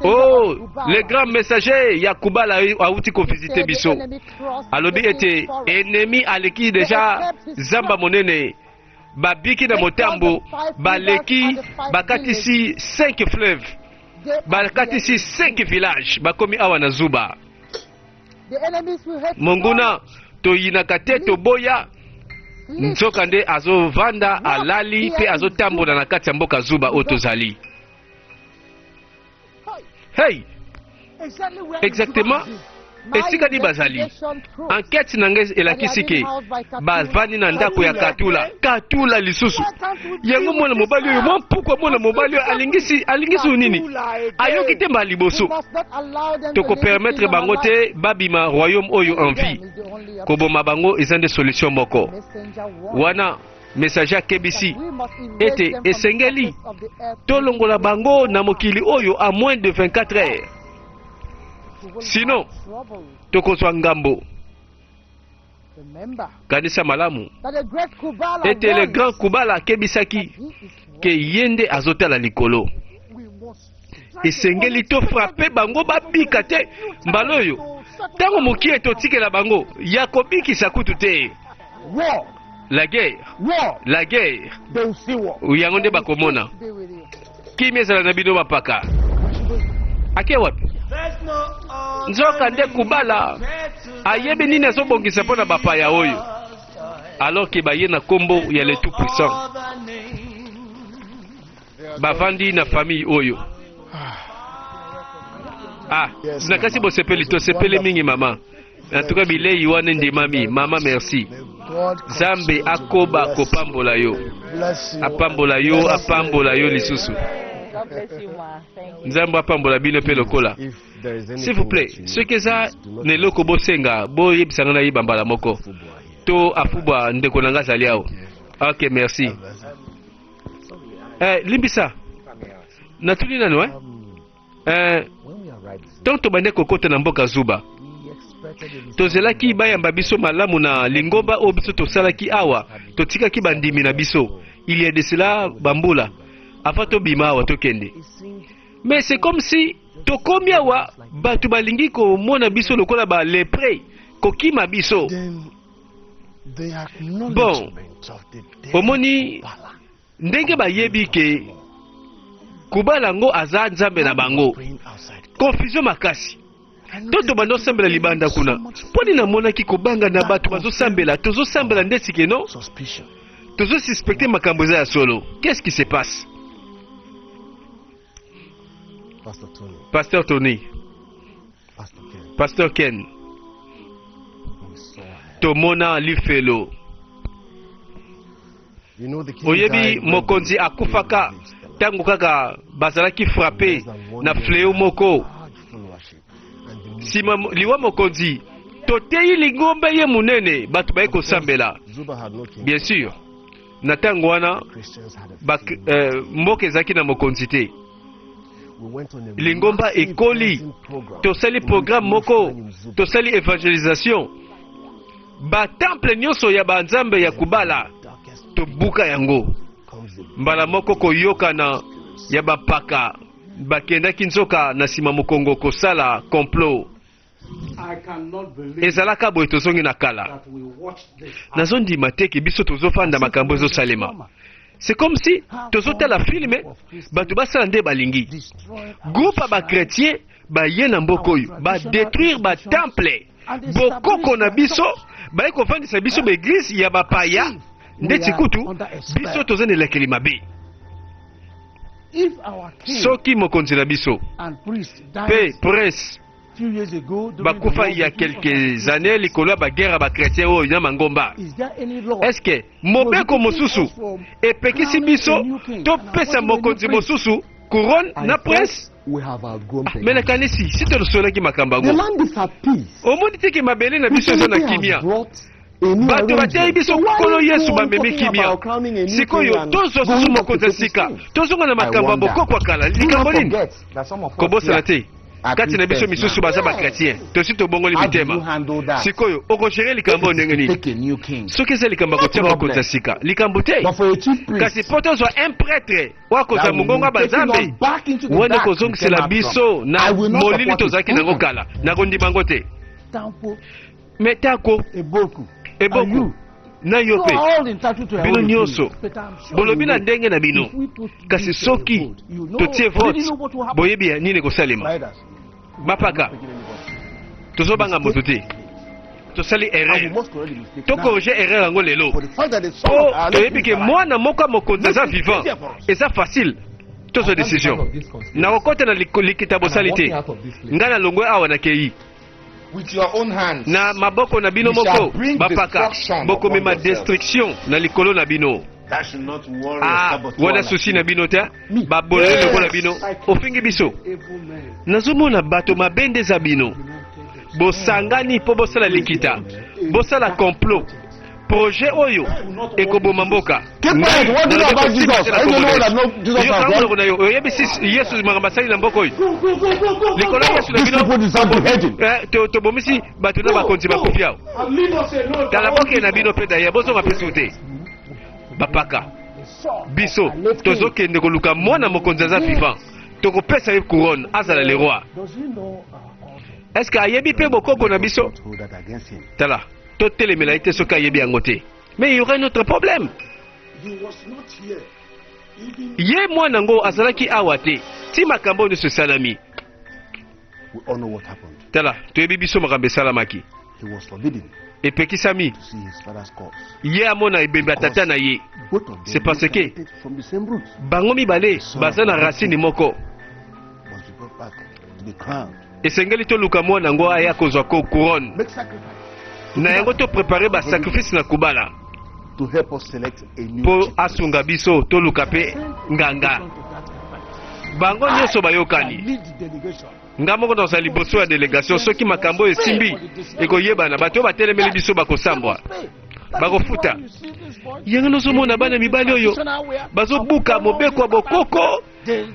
Oh, le grand messager ya Kubala auti kovisite biso, alobi ete ennemi aleki deja zamba monene, babiki na motambo, baleki, bakatisi 5 fleuve, bakatisi 5 village, bakomi awa na Zuba. Monguna toyinaka te, toboya, nzoka nde azovanda, alali mpe azotambola na kati ya mboka Zuba oyo tozali. Hey, exactement esika nini bazali. Enquête na ngai elakisi ke bavandi na ndako ya Katula. Katula lisusu yango, mwana mobali oyo, mwa mpukwa, mwana mobali oyo alingisi alingisi nini? Ayoki te mbala liboso. Tokopermettre bango te babima royaume oyo en vie. Koboma bango eza nde solution moko wana. Messager akebisi ete esengeli tolongola bango na mokili oyo a moins de 24 heures, sinon tokozwa ngambo. Kanisa malamu ete le grand Kubala akebisaki ke ye nde azotala likolo. Esengeli tofrape bango babika te. Mbala oyo ntango mokie totikela bango ya kobikisa kutu te. La guerre, la guerre, yango nde bakomona. Kimia ezala na bino. Bapaka ake wapi? Nzoka nde Kubala ayebi nini azobongisa mpo na bapaya oyo, alors ke baye na nkombo ya le tout puissant, bavandi na famille oyo. Ah, nakasi bosepeli, tosepeli mingi mama. En tout cas bilei wana endimami. Mama, merci. Nzambe akoba kopambola yo, apambola yo, apambola yo lisusu. Nzambe apambola bino mpe lokola. S'il vous plaît, soki eza na eloko bosenga, boyebisanga, nayeba mbala moko to afubwa ndeko na nga azali awa. Ok, merci. Limbisa, natuni nanu, eh? Ntango tobandi kokota na mboka Zuba, tozelaki bayamba biso malamu na lingomba oyo biso tosalaki awa, totikaki bandimi na biso il y a de cela bambula avant tobima awa tokende. Mais c'est comme si tokomi awa, bato balingi komona biso lokola balépreux, kokima biso. Bon, omoni ndenge bayebi ke Kubala yango aza nzambe na bango. Confusion makasi. To tobanda osambela libanda kuna, mpo nini namonaki kobanga na bato bazosambela? Tozosambela nde sikeno tozosuspecte makambo eza ya solo. Qu'est-ce qui se passe? Pasteur Tony, Pasteur Ken, tomona lifelo. Oyebi, mokonzi akufaka ntango kaka bazalaki frappé na fléau moko. Nsima liwa mokonzi, toteyi lingomba ye monene, bato baye kosambela. Bien sûr, na ntango wana mboka ezalaki na mokonzi te. Lingomba ekoli, tosali programme moko, tosali évangélisation, batemple nyonso ya banzambe ya Kubala tobuka yango mbala moko. Koyokana ya bapaka bakendaki nzoka na nsima mokongo kosala complot. Ezalaka boye, tozongi na kala. Nazondima te ke biso tozofanda, makambo ezosalema. C'est comme si tozotala film, bato basala nde balingi. Groupe ya bachrétien baye na mboka oyo, badétruire batemple bokoko na biso, baye kovandisa biso baéglise ya bapaya. Ndeti kutu biso toza na elakeli mabe. Soki mokonzi na biso mpe prince bakufa ya quelques années likolo ya baguerre ya bachrétien oyo na mangomba, est-ce mobeko mosusu epekisi biso topesa mokonzi mosusu couronne na prince? Me nakanisi si tosolaki makambo yango. Omoni teke mabele na biso eza na kimia, bato bateyi biso Nkolo Yesu, bamemi kimia. Sikoyo tozwa susu mokonzi ya sika, tozonga na makambo ya bokoko ya kala. Likambo nini? Kobosana te. Are Kati na biso Christians misusu now. baza bachrétien, tosi tobongoli How do you mitema. handle that? Sikoyo okogere likambo oyo ndenge nini? Take a new king. Soki eza likambo ya kotia No mokonzi ya problem. sika, likambo te. But for a chief priest, Kasi mpo tozwa un prêtre oyo akozwa that will mongongo ya be taking banzambe us back into the wana dark we came ekozongisela out from. biso I na will not molili support it. tozalaki nango kala, nakondima yango te. Tampo, Me tako Eboku, Eboku and you. na yo You mpe are all entitled to your bino own nyonso opinion. But I'm sure bolobi you na know, ndenge na bino. if we put Kasi this to a soki vote, you know, totie already vote, know what will happen. boyebi ya nini ekosalema. Elders, Bapaka, tozobanga moto te, tosali and we erreur, must correct the mistake now. tokorige erreur yango lelo, For the fact that the son of mpo our toyebi ke mwana moko ya mokonzi aza vivant, eza facile tozwa décision. Nakokɔta na likita bosali te, ngai nalongwe awa, nakei. With your own hands, Na maboko na bino you shall moko, bring bapaka, destruction bokomema upon yourselves. destruction na likolo na bino. That should not worry Ah, a saboteur wana like susi you. na bino te, babolole lokola bino ofingi biso. Nazomona bato mabe nde eza bino, bosangani mpo bosala likita, bosala complot, projet oyo ekoboma mboka. Keep quiet. What do you know about Jesus? Are you the only one that know Jesus has done? Monoko na yo oyebisi Yesu makambo asali na mboka oyo likolo ya Yesu na These bino. people deserve beheading. Tobomisi bato na bakonzi bakufi awa. Tala, boke na bino mpe daya, bozonga mpe su te. Bapaka, biso tozokende koluka mwana mokonzi aza vivant, tokopesa ye couronne, azala le roi. Does he know our culture? Est ce que ayebi mpe bokoko na biso? Hold that against him. Tala, totelemela ye te soki ayebi yango te, mais il y aura un autre problème. He was not here. Even Ye mwana yango azalaki awa te ti makambo oyo nyonso esalami. We all know what happened. Tala, toyebi biso makambo esalamaki. He was forbidden Epekisami to see his father's corpse. ye amona ebembe ya tata na ye. Both of them C'est parce que- originated from the same roots Bango mibale baza na racine moko. must be brought back to be crowned. Esengeli toluka mwana yango aya kozwa ko couronne. Make sacrifice Na yango toprépare basacrifice na kobala to help us select a new mpo chief priest. asunga biso toluka mpe nganga. Bango nyonso bayokani. lead the delegation. Nga moko nazala liboso ya délégation. Soki makambo oyo esimbi, ekoyebana bato oyo batelemeli biso bakosambwa, bakofuta. Yango nozomona bana mibali oyo bazobuka mobeko ya bokoko,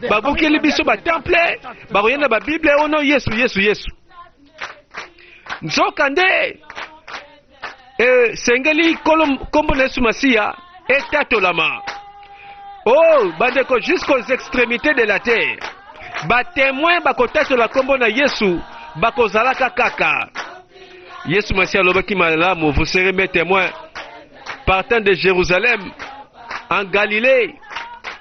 babukeli biso batemple, bakoya na babible ono Yesu, Yesu, Yesu. Nzoka nde esengeli nkombo na Yesu Masiya etatolama. Oh bandeko, jusqu'aux extrémités de la terre, batémoin bakotatola nkombo na Yesu, bakozalaka kaka. Yesu Masiya alobaki malamu: "Vous serez mes témoins, partant de Jérusalem, en Galilée,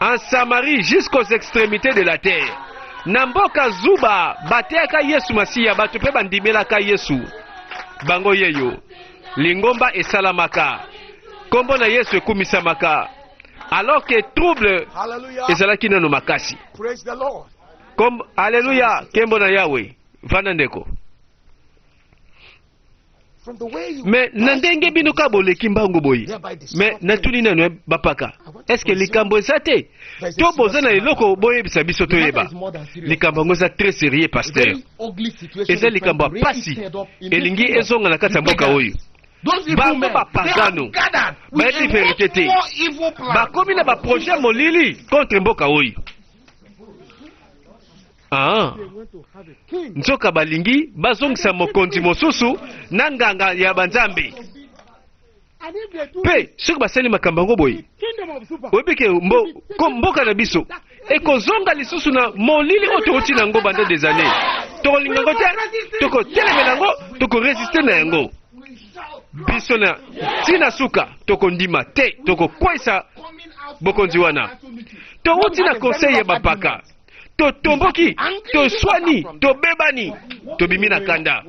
en Samarie, jusqu'aux extrémités de la terre." Na mboka zuba bateyaka Yesu Masiya, bato mpe bandimelaka Yesu. Bango yeyo lingomba esalamaka, nkombo na Yesu ekumisamaka, alors que trouble Hallelujah. ezalaki nano makasi. Praise the Lord. Alleluya, nkembo na Yawe. Vanda, ndeko. From the way you Me na ndenge bino kaka boleki mbangu boye, me natuni nano ya bapaka, est-ce likambo eza te to boza na eloko boyebisa biso toyeba? Likambo yango eza très sérieux, pasteur, eza likambo ya pasi elingi ezonga na kati ya mboka oyo. Bango bapagano bayebi vérité te, bakomi na baprojet molili contre mboka oyo. Ah. Nzoka balingi bazongisa mokonzi mosusu na nganga ya banzambe. Mpe soki basali makambo yango boye, oyebi ke mboka na biso ekozonga lisusu na molili oyo tokoti na yango banda des années. Tokolinga yango te, tokotelemela yango, tokorésister na yango. Biso na ntina suka tokondima te, tokokwesa bokonzi wana. Towuti na conseil ya bapaka, totomboki, toswani, tobebani, tobimi na kanda.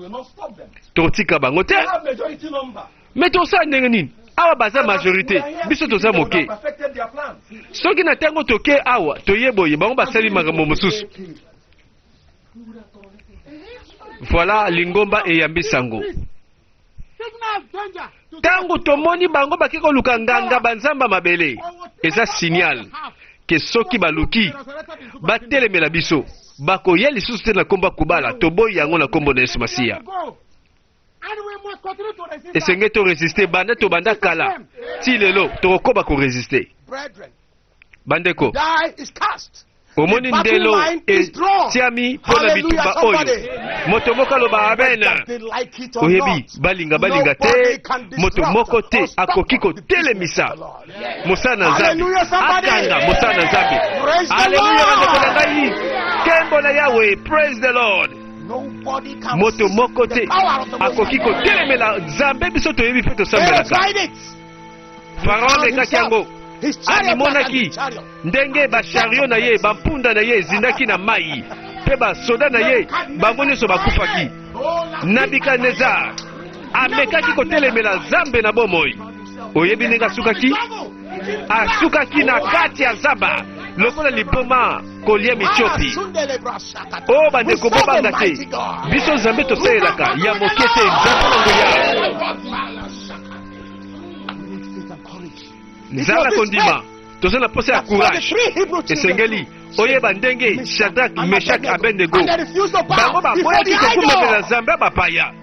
Tokotika bango te. Me tosala ndenge nini awa? Baza majorité, biso toza moke. Soki na ntango toke awa, toye boye, bango basali makambo mosusu. Voilà, lingomba eyambi sango. Ntango tomoni bango bake koluka nganga banzamba mabele, eza signal ke soki baluki batelemela biso, bakoya lisusu te na nkombo ya kobala. Toboyi yango na nkombo na Yesu Masiya. Esengeli torésister. Banda tobanda kala ti lelo, tokokoba korésister. Brethren, Bandeko, die is cast. Omoni ndelo etiami mpo na bitumba oyo. Moto moko aloba amen. Oyebi, balinga balinga te, moto moko te akoki kotelemisa mosala na Nzambe, akanga mosala na Nzambe. Aleluya, bandeko na ngai, nkembo na Yawe, praise the Lord. Moto moko te akoki kotelemela Nzambe, biso toyebi mpe tosambelaka. Farao amekaki yango, amimonaki ndenge bashario na ye, bampunda na ye ezindaki na mai mpe basoda na ye bango nyonso bakufaki. Nabikadnezar amekaki kotelemela Nzambe na bomoi. Oyebi ndenge asukaki? Asukaki na kati ya zaba lokola liboma kolia mitiopi. O oh, bandeko, bobanga te, biso Nzambe tosalelaka ya moke te, Nzambe na nguya. Zala kondima, toza na posa ya courage. Esengeli oyeba ndenge Shadrach, Meshach, Abednego bango baboyaki kokumamela Nzambe ya bapaya,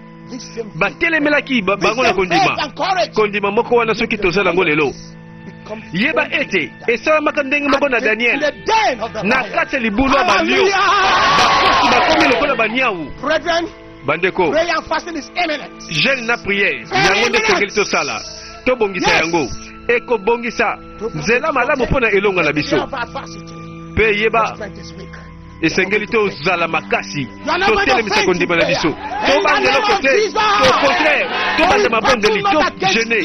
batelemelaki bango na kondima. Kondima moko wana soki toza nango lelo, yeba ete esalamaka ndenge moko na Daniel na kati ya libulu ya balio, bakosi bakomi lokola baniawu. Bandeko, jeune na prière yango nde esengeli tosala, tobongisa yango, ekobongisa nzela malamu mpo na elonga na biso. Mpe yeba, esengeli tozala makasi, totelemisa kondima na biso, tobanga eloko te, au contraire tobanda mabondeli, to jeûner,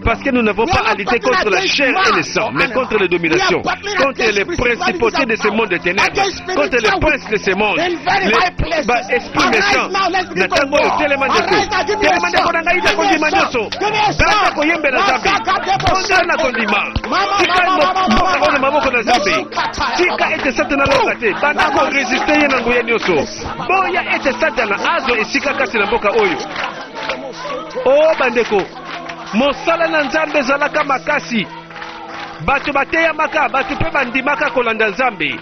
parce que nous n'avons pas à lutter contre la chair et le sang, mais contre les dominations, contre les principautés de ce monde de ténèbres, contre les princes de ce monde, les ba esprits méchants. Na ntango oyo, telema ndeko, telema ndeko na ngai na kondima nyonso, banda koyembela Nzambe, bondela na kondima, tika mboka oyo na maboko na Nzambe, tika ete Satana alonga te, banda koresiste ye na nguya nyonso, boya ete Satana azwa esika kati na mboka oyo. O bandeko, mosala na Nzambe ezalaka makasi. Bato bateyamaka, bato mpe bandimaka kolanda Nzambe.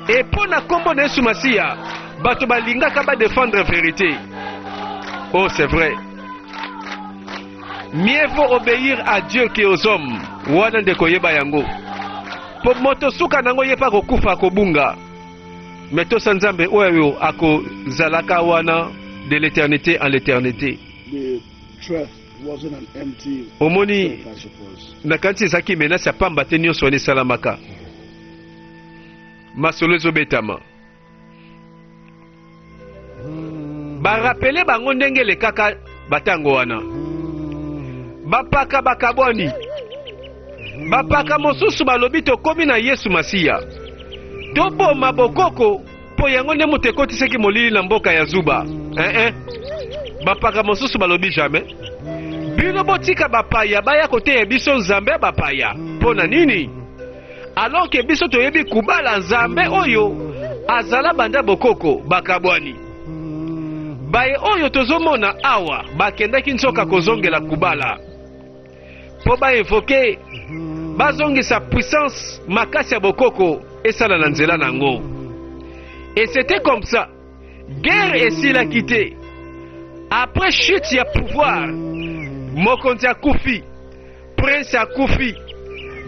E mpo na nkombo na Yesu Masiya, bato balingaka ba defendre verite. Oh, c'est vrai. Mieux vaut obéir à Dieu que aux hommes. Wana ndeko yeba yango. Po moto suka nango ye pa kokufa akobunga. Mais tosa Nzambe oyo akozalaka wana de l'éternité en l'éternité. Omoni, nakanisi ezalaki menace ya pamba te nyonso wana esalamaka. Masolo ezobetama. Barapele bango ndenge elekaka batango wana. Bapaka bakabwani. Bapaka mosusu balobi tokomi na Yesu Masiya. Toboma bokoko mpo yango nde moto ekotisaki molili na mboka ya zuba. Eh eh. Bapaka mosusu balobi jamais. Bino botika bapaya baya koteya biso Nzambe ya bapaya. Mpo na nini? Alors que biso toyebi kubala Nzambe oyo azala banda bokoko bakabwani. Baye oyo tozomona awa bakendaki nzoka kozongela kubala mpo ba invoquer bazongisa puissance makasi ya bokoko esala na nzela na yango. Et c'était comme ça. Guerre esilaki te. Après chute ya pouvoir, mokonzi akufi, prince akufi.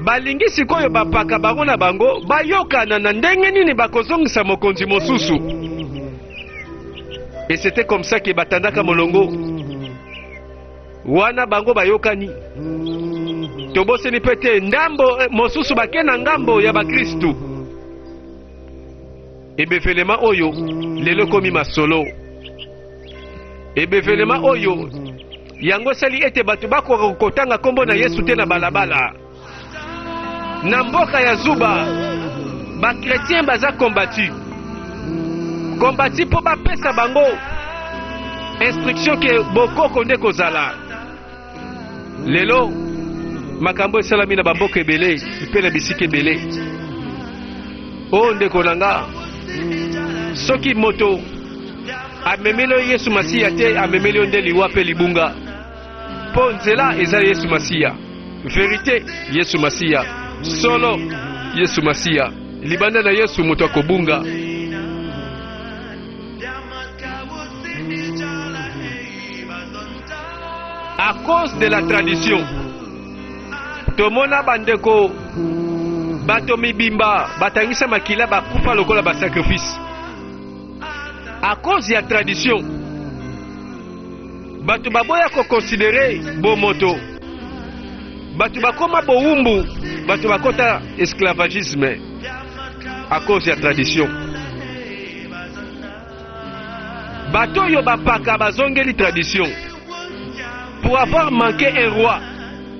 Balingi sikoyo bapaka bango na bango bayokana na ndenge nini bakozongisa mokonzi mosusu. Et c'était comme ça que batandaka molongo wana bango bayokani. Tobosani mpe te ndambo eh, mosusu bake na ngambo ya bakristu. Ebevelema oyo lelo ekomi masolo. Ebevelema oyo yango esali ete bato bakoka kotanga nkombo na Yesu te na balabala. Na mboka ya Zuba, bakretien baza kombati kombati mpo bapesa bango instruction ke bokoko nde kozala. Lelo makambo esalami na bamboka ebele mpe na bisika ebele. O oh, ndeko na nga, soki moto amemeli yo Yesu Masiya te, amemeli yo nde liwa mpe libunga, mpo nzela eza Yesu Masiya, verite Yesu Masiya, solo Yesu Masiya. Libanda na Yesu moto akobunga. À cause de la tradition, tomona bandeko Bato mibimba batangisa makila bakufa lokola ba sacrifice à cause ya tradition. Bato baboya ko considere bomoto, bato bakoma bowumbu, bato bakota esclavagisme à cause ya tradition. Bato oyo bapaka bazongeli tradition pour avoir manqué un roi,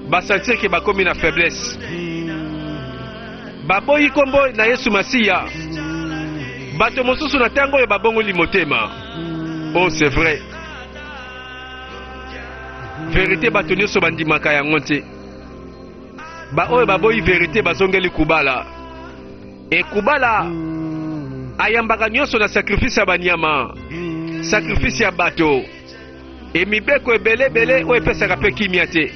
basentir ke bakomi na faiblesse, baboyi kombo na Yesu Masiya. Bato mosusu na ntango oyo babongoli motema. Oh, c'est vrai, verite bato nyonso bandimaka yango te. Baoyo baboyi verite bazongeli kubala. Ekubala ayambaka nyonso na sacrifice ya banyama, sacrifice ya bato, e mibeko ebele ebele oyo epesaka mpe kimia te.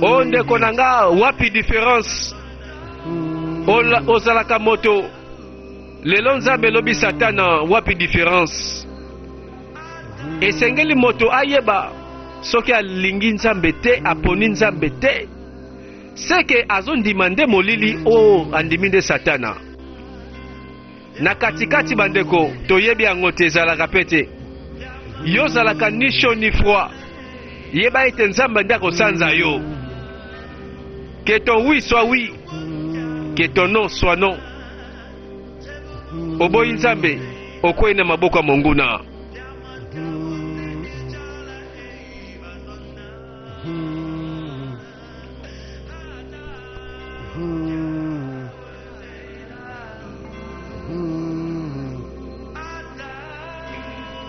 O ndeko na nga, wapi difference? Ozalaka moto lelo Nzambe, elobi Satana, wapi difference? Esengeli moto ayeba soki alingi Nzambe te, aponi Nzambe te, seke azondima nde molili o andimi nde Satana. Na katikati bandeko, toyebi yango te, ezalaka pe te. Yo ozalaka ni chaud ni froid. Yeba ete Nzambe nde akosanza yo. Que ton oui soit oui, que ton non soit non. Oboyi Nzambe, okwei na maboko ya monguna.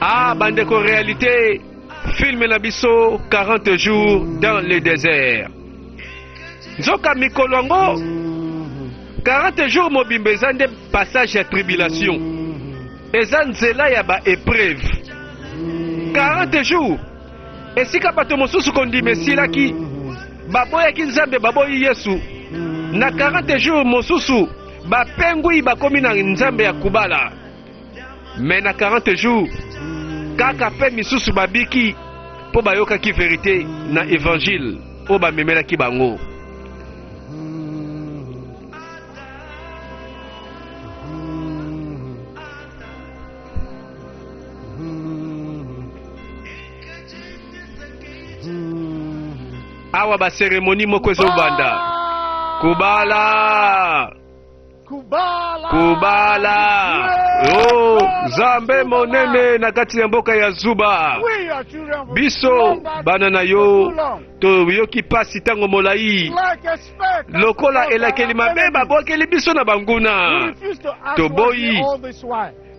Ah, bandeko, réalité film na biso 40 jours dans le désert. Nzoka mikolo yango 40 jours mobimba eza nde passage ya tribulation, eza nzela ya ba épreuve. 40 jours esika bato mosusu kondima esilaki, baboyaki Nzambe, baboyi Yesu. Na 40 jours mosusu bapengwi, bakomi na Nzambe ya kubala. Me na 40 jours kaka mpe misusu babiki mpo bayokaki verite na evangile oyo bamemelaki bango. Awa baseremoni moko ezobanda. Kubala, kubala, o oh, Nzambe monene na kati ya mboka ya Zuba. Biso bana na yo toyoki pasi ntango molai, lokola elakeli mabe babwakeli biso na banguna. Toboyi,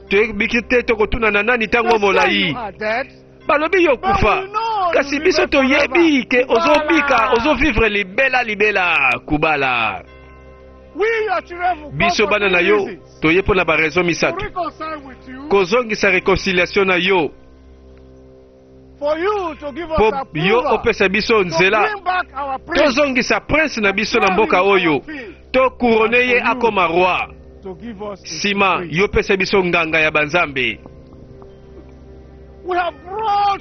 toyebiki te tokotuna na nani ntango molai. Balobi yo kufa, kasi biso toyebi ke ozobika, ozovivre libela libela. Kubala. Biso bana na yo toye mpo na baraison misato: kozongisa réconciliation na yo, mpo yo opesa biso nzela tozongisa prince na biso na mboka oyo, tokurone ye akoma roi. Nsima yo pesa biso nganga ya banzambe.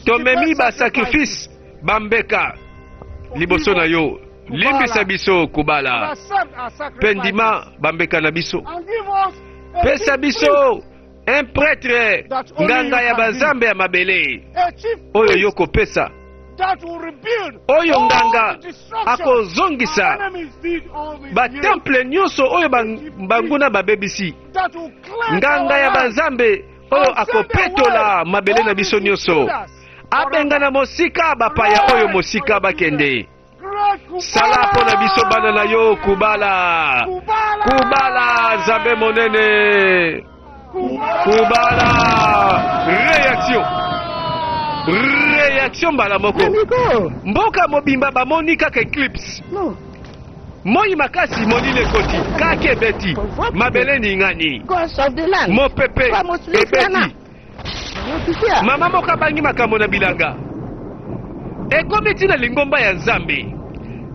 Tomemi basacrifice, bambeka liboso na yo. Limbisa biso kubala, mpe ndima bambeka na biso. Pesa biso un prêtre, nganga ya banzambe ya mabele oyo yo kopesa, oyo nganga akozongisa batemple nyonso oyo banguna babebisi, nganga ya banzambe oyo akopetola mabele na biso nyonso, abengana mosika bapaya oyo mosika bakende. Sala mpo na biso bana na yo. Kubala, kubala, Nzambe monene, kubala. Réaction, réaction mbala moko, mboka mobimba bamoni kaka eclipse, moi makasi, molili ekoti, kaka ebeti, mabele ningani, mopepe ebeti. Mama moko abangi makambo na bilanga ekomi ntina lingomba ya Nzambe.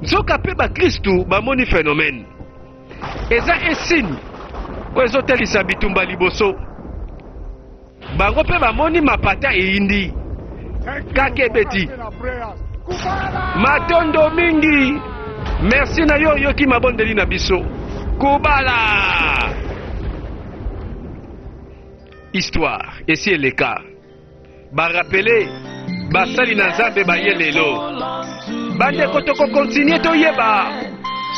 Nzoka mpe bakristu bamoni phénomène. Eza un signe oyo ezotalisa bitumba liboso. Bango mpe bamoni mapata eyindi. Kaka ebeti. Matondo mingi. Merci na yo oyoki mabondeli na biso. Kubala! Histoire esi eleka. Barapele basali na Nzambe baye lelo. Bandeko tokokontinue toyeba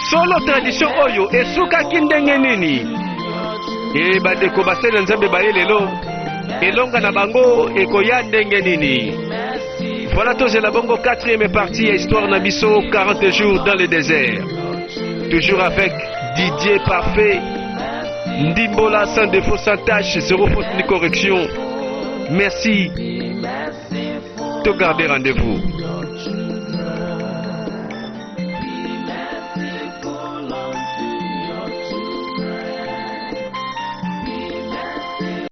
solo tradition oyo esukaki ndenge nini. E bandeko basali na Nzambe baye lelo, elonga na bango ekoya ndenge nini? Voilà tozela bongo quatrième partie ya histoire na biso 40 jours dans le désert. Toujours avec Didier Parfait, Ndimbola sans défaut, sans tâche, zéro faute ni correction. Merci. To garder rendez-vous.